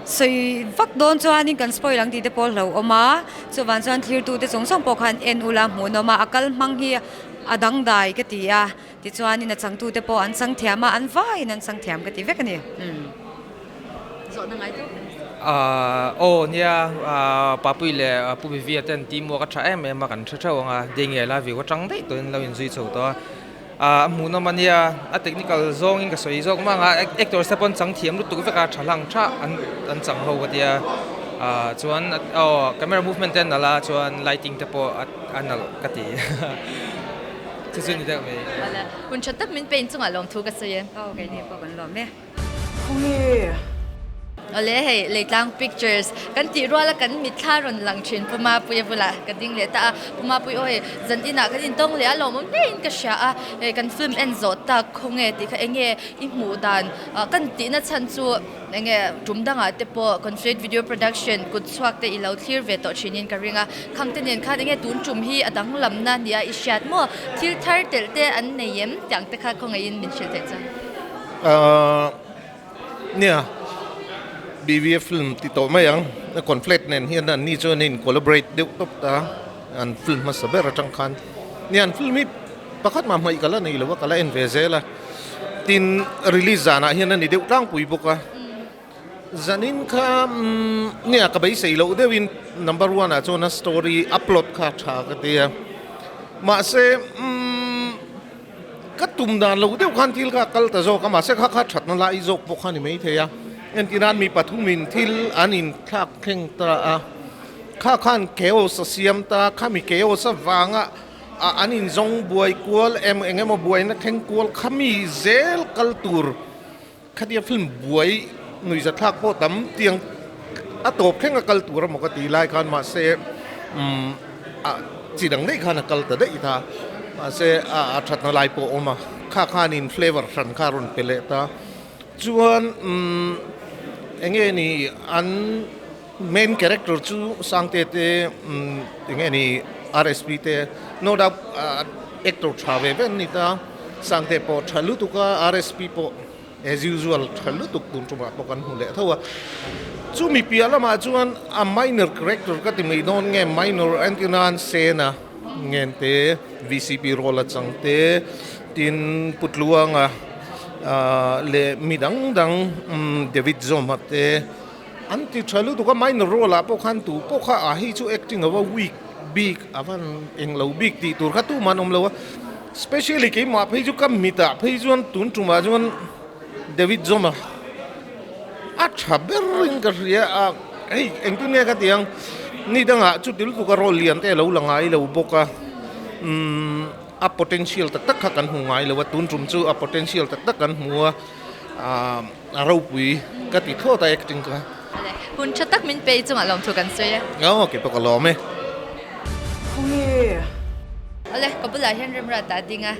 sawi vak dawn chuanin kan spoil ang tih te pawh a hlauhawm a, chuvang chuan thlirtute zawng zawng pawh khan en ula hmuhnawm a, a kal hmang hi a dangdai ka ti a. Tichuanin a changtute pawh an chang thiam a, an vaiin an chang thiam ka ti vek a ni. Zawhna ngai tawk a ni. Aw nia, Papui leh Pu Vivia ten teamwork a tha em em a, kan hre theuh ang a, Daniel a view atang daih tawhin lo inzui chho tawh a. A hmuhnawm a nia, a technical zawngin ka sawi zawk mang a, actors te pawn chang thiam lutuk vek a, tha hlang tha an chang ho ka tia. Chuan aw camera movement te a nalh a, chuan lighting te pawh a nalh ka ti. Chu chu ni deuh mai. Wala, hun tha tak min pein chungah lawmthu ka sawi e. Aw, keini pawh kan lawm e. Khawnge? Awle hei, Leitlang Pictures kan tih ruala kan mitthla rawn lang thin Pu Mapuia bulah ka ding leh ta a. Pu Mapui aw hei, zan inah kan intawng leh a, lawmawm hlein ka hria a. Hei kan film en zawh tak khawnge tih kha enge i hmuh dan kan tihna chhan chu Enge tum dangah te pawh Conflate Video Production kut chhuak te i lo thlir ve tawh thinin ka ring a, khang te nen khan enge tun tum hi a danglamna nia i hriat maw? Thil thar telh te an nei em? Tiang te kha khawngaihin min hrilh theih chuan. Ahh nia BVF film ti tawh mai ang, Conflate nen hian an ni chuan in collaborate deuh tawp ta, an film hmasa ber atang khan nia an film hi pakhat mah hmaih ka la nei lo a, ka la en ve zel a. Tin, release zanah hian a ni deuh tlangpui bawk a. Zanin kha nia ka beisei loh deuhin number one ah chuan a story a plot kha tha ka ti a. Mahse ka tum dan lo deuh khan thil kha a kal ta zawk a, mahse kha kha thatna lai zawk pawh kha a ni maithei a. Entirnan mi pathumin thil an inthlak thleng ta a, kha khan chaos a siam ta, khami chaos avanga A an inzawng buai kual em eng emaw buaina thleng kual kha mi zel kal tur khatia film buai nuihzathlak pawh tam tiang a tawp thleng a kal tur emaw ka ti lai khan mahse umm a chi dang daih khan a kal ta daih ta mahse a a thatna lai pawh a awm a kha khanin flavour hran kha a rawn pe leh ta chuan umm eng nge ni an. Main character chu Sangte te enge ni RSP te no doubt actor tha ve ve an ni ta, Sangte pawh tha lutuk a RSP pawh as usual tha lutuk tun tumah pawh kan hmu leh tho a. Chumi piah lamah chuan a minor character ka ti mai dawn nge minor entir nan Sena Ngente VCP role a chang te, tin Pu Tluanga leh mi dang dang David Zawma te an ti tha lutuk a, minor role ah pawh khan tu pawh kha a hei chu acting ava weak bik a van englo bik tih tur kha tumah an awm lo a, specially keimah phei chu ka mitah phei chuan tun tumah chuan David Zawma a tha ber in ka hria a, hei engtin nge ka ti ang, ni dangah chuti lutuk a role lian te a lo la ngai lo bawk a, umm a potential tak tak kha kan hmu ngai lo a, tun tum chu a potential tak tak kan hmu a, aah a ropui ka ti thlawt a acting kha. Hun tha tak min pe i chungah lawmthu kan sawi e. Aw kei pawh ka lawm e. Khawnge? Awle, ka bulah hian remrat a ding a,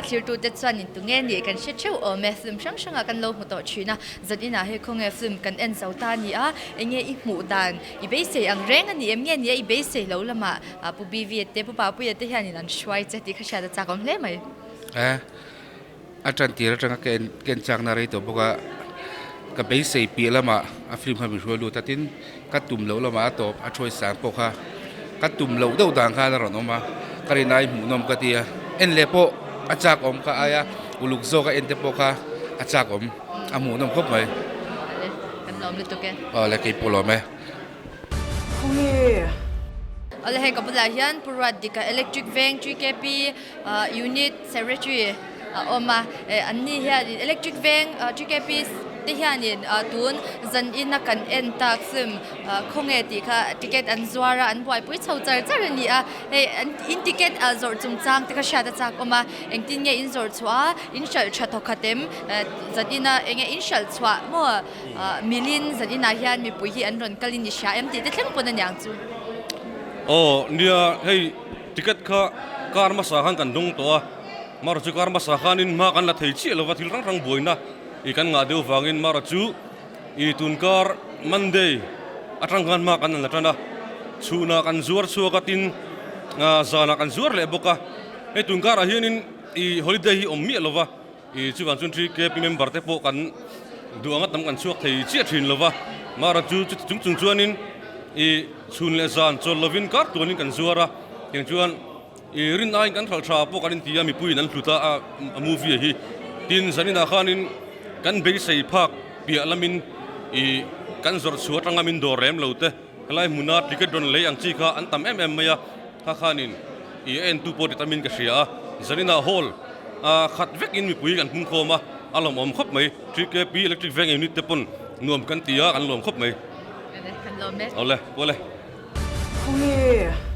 thlirtute chuan in tunge nih kan hre theuh awm e, film hrang hrangah kan lo hmu tawh thin a, zan inah hei khawnge film kan en zo ta a ni a, enge i hmuh dan i beisei ang reng a ni em nge ni a i beisei lo lamah Pu BV te Pu Papuia te hianin an hruai che tih kha hriat a chak awm hle mai. E, a tan tir atanga ka en ka en chakna rei tawh bawk a, ka beisei piah lamah a film kha min hruai lut a, tin ka tum loh lamah a tawp a thuai sang pawh kha ka tum loh deuh dan khan a rawn awm a, ka rin ai hmuhnawm ka ti a, en leh pawh a chak awm ka aia uluk zawk a en te pawh kha a chak awm a hmuhnawm khawp mai. Awle, kan lawm lutuk e. Awle, kei pawh lawm e. Khawnge? Awle hei ka bulah hian Pu Ruatdika Electric Veng TKP Unit Secretary a awm a, an ni hianin Electric Veng TKP te hianin tun zan ina kan en tak film khawnge tih kha ticket an zuar a, an buaipui chho char char a ni a, hei in ticket zawrh chungchang te kha hriat a chak awm a, engtin nge in zawrh chhuah a, in hralh tha thawkhat em zan ina enge in hralh chhuah maw? Milin zan inah hian mipui hi an rawn kalin i hria em tih te thleng pawn a niang chu. Aw nia hei ticket kha car hmasa khan kan dawng tawh a, Mara chu car hmasa khanin hma kan la thei chiah lova thil hrang hrang buaina i kan ngah deuh vangin Mara chu i tun kar Monday atang khan hma kan la tan a, chhunah kan zuar chhuak a tin zanah kan zuar leh bawk a, hei tun karah hianin i holiday hi awm miah lova. I chuvang chuan TKP member te pawh kan duh anga tam kan chhuak thei chiah thin lova, Mara chu chuti chung chung chuanin i chhun leh zan chawl lovin kar tuanin kan zuar a, tiang chuan i rin aiin kan hralh tha pawh kan inti a, mipuiin an hlut a a movie hi. Tin, zaninah khanin kan beisei phak piah lamin i kan zawrh chhuah atanga min dawr rem lo te, helai hmuna ticket rawn lei ang chi kha an tam em em mai a, kha khanin i a entu pawh ti tamin ka hria a, zaninah hall a khat vekin mipui kan hmung khawm a, a lawmawm khawp mai. TKP Electric Veng Unit te pawn nuam kan ti a, kan lawm khawp mai. Kan lawm e. Awle, awle. Khawnge?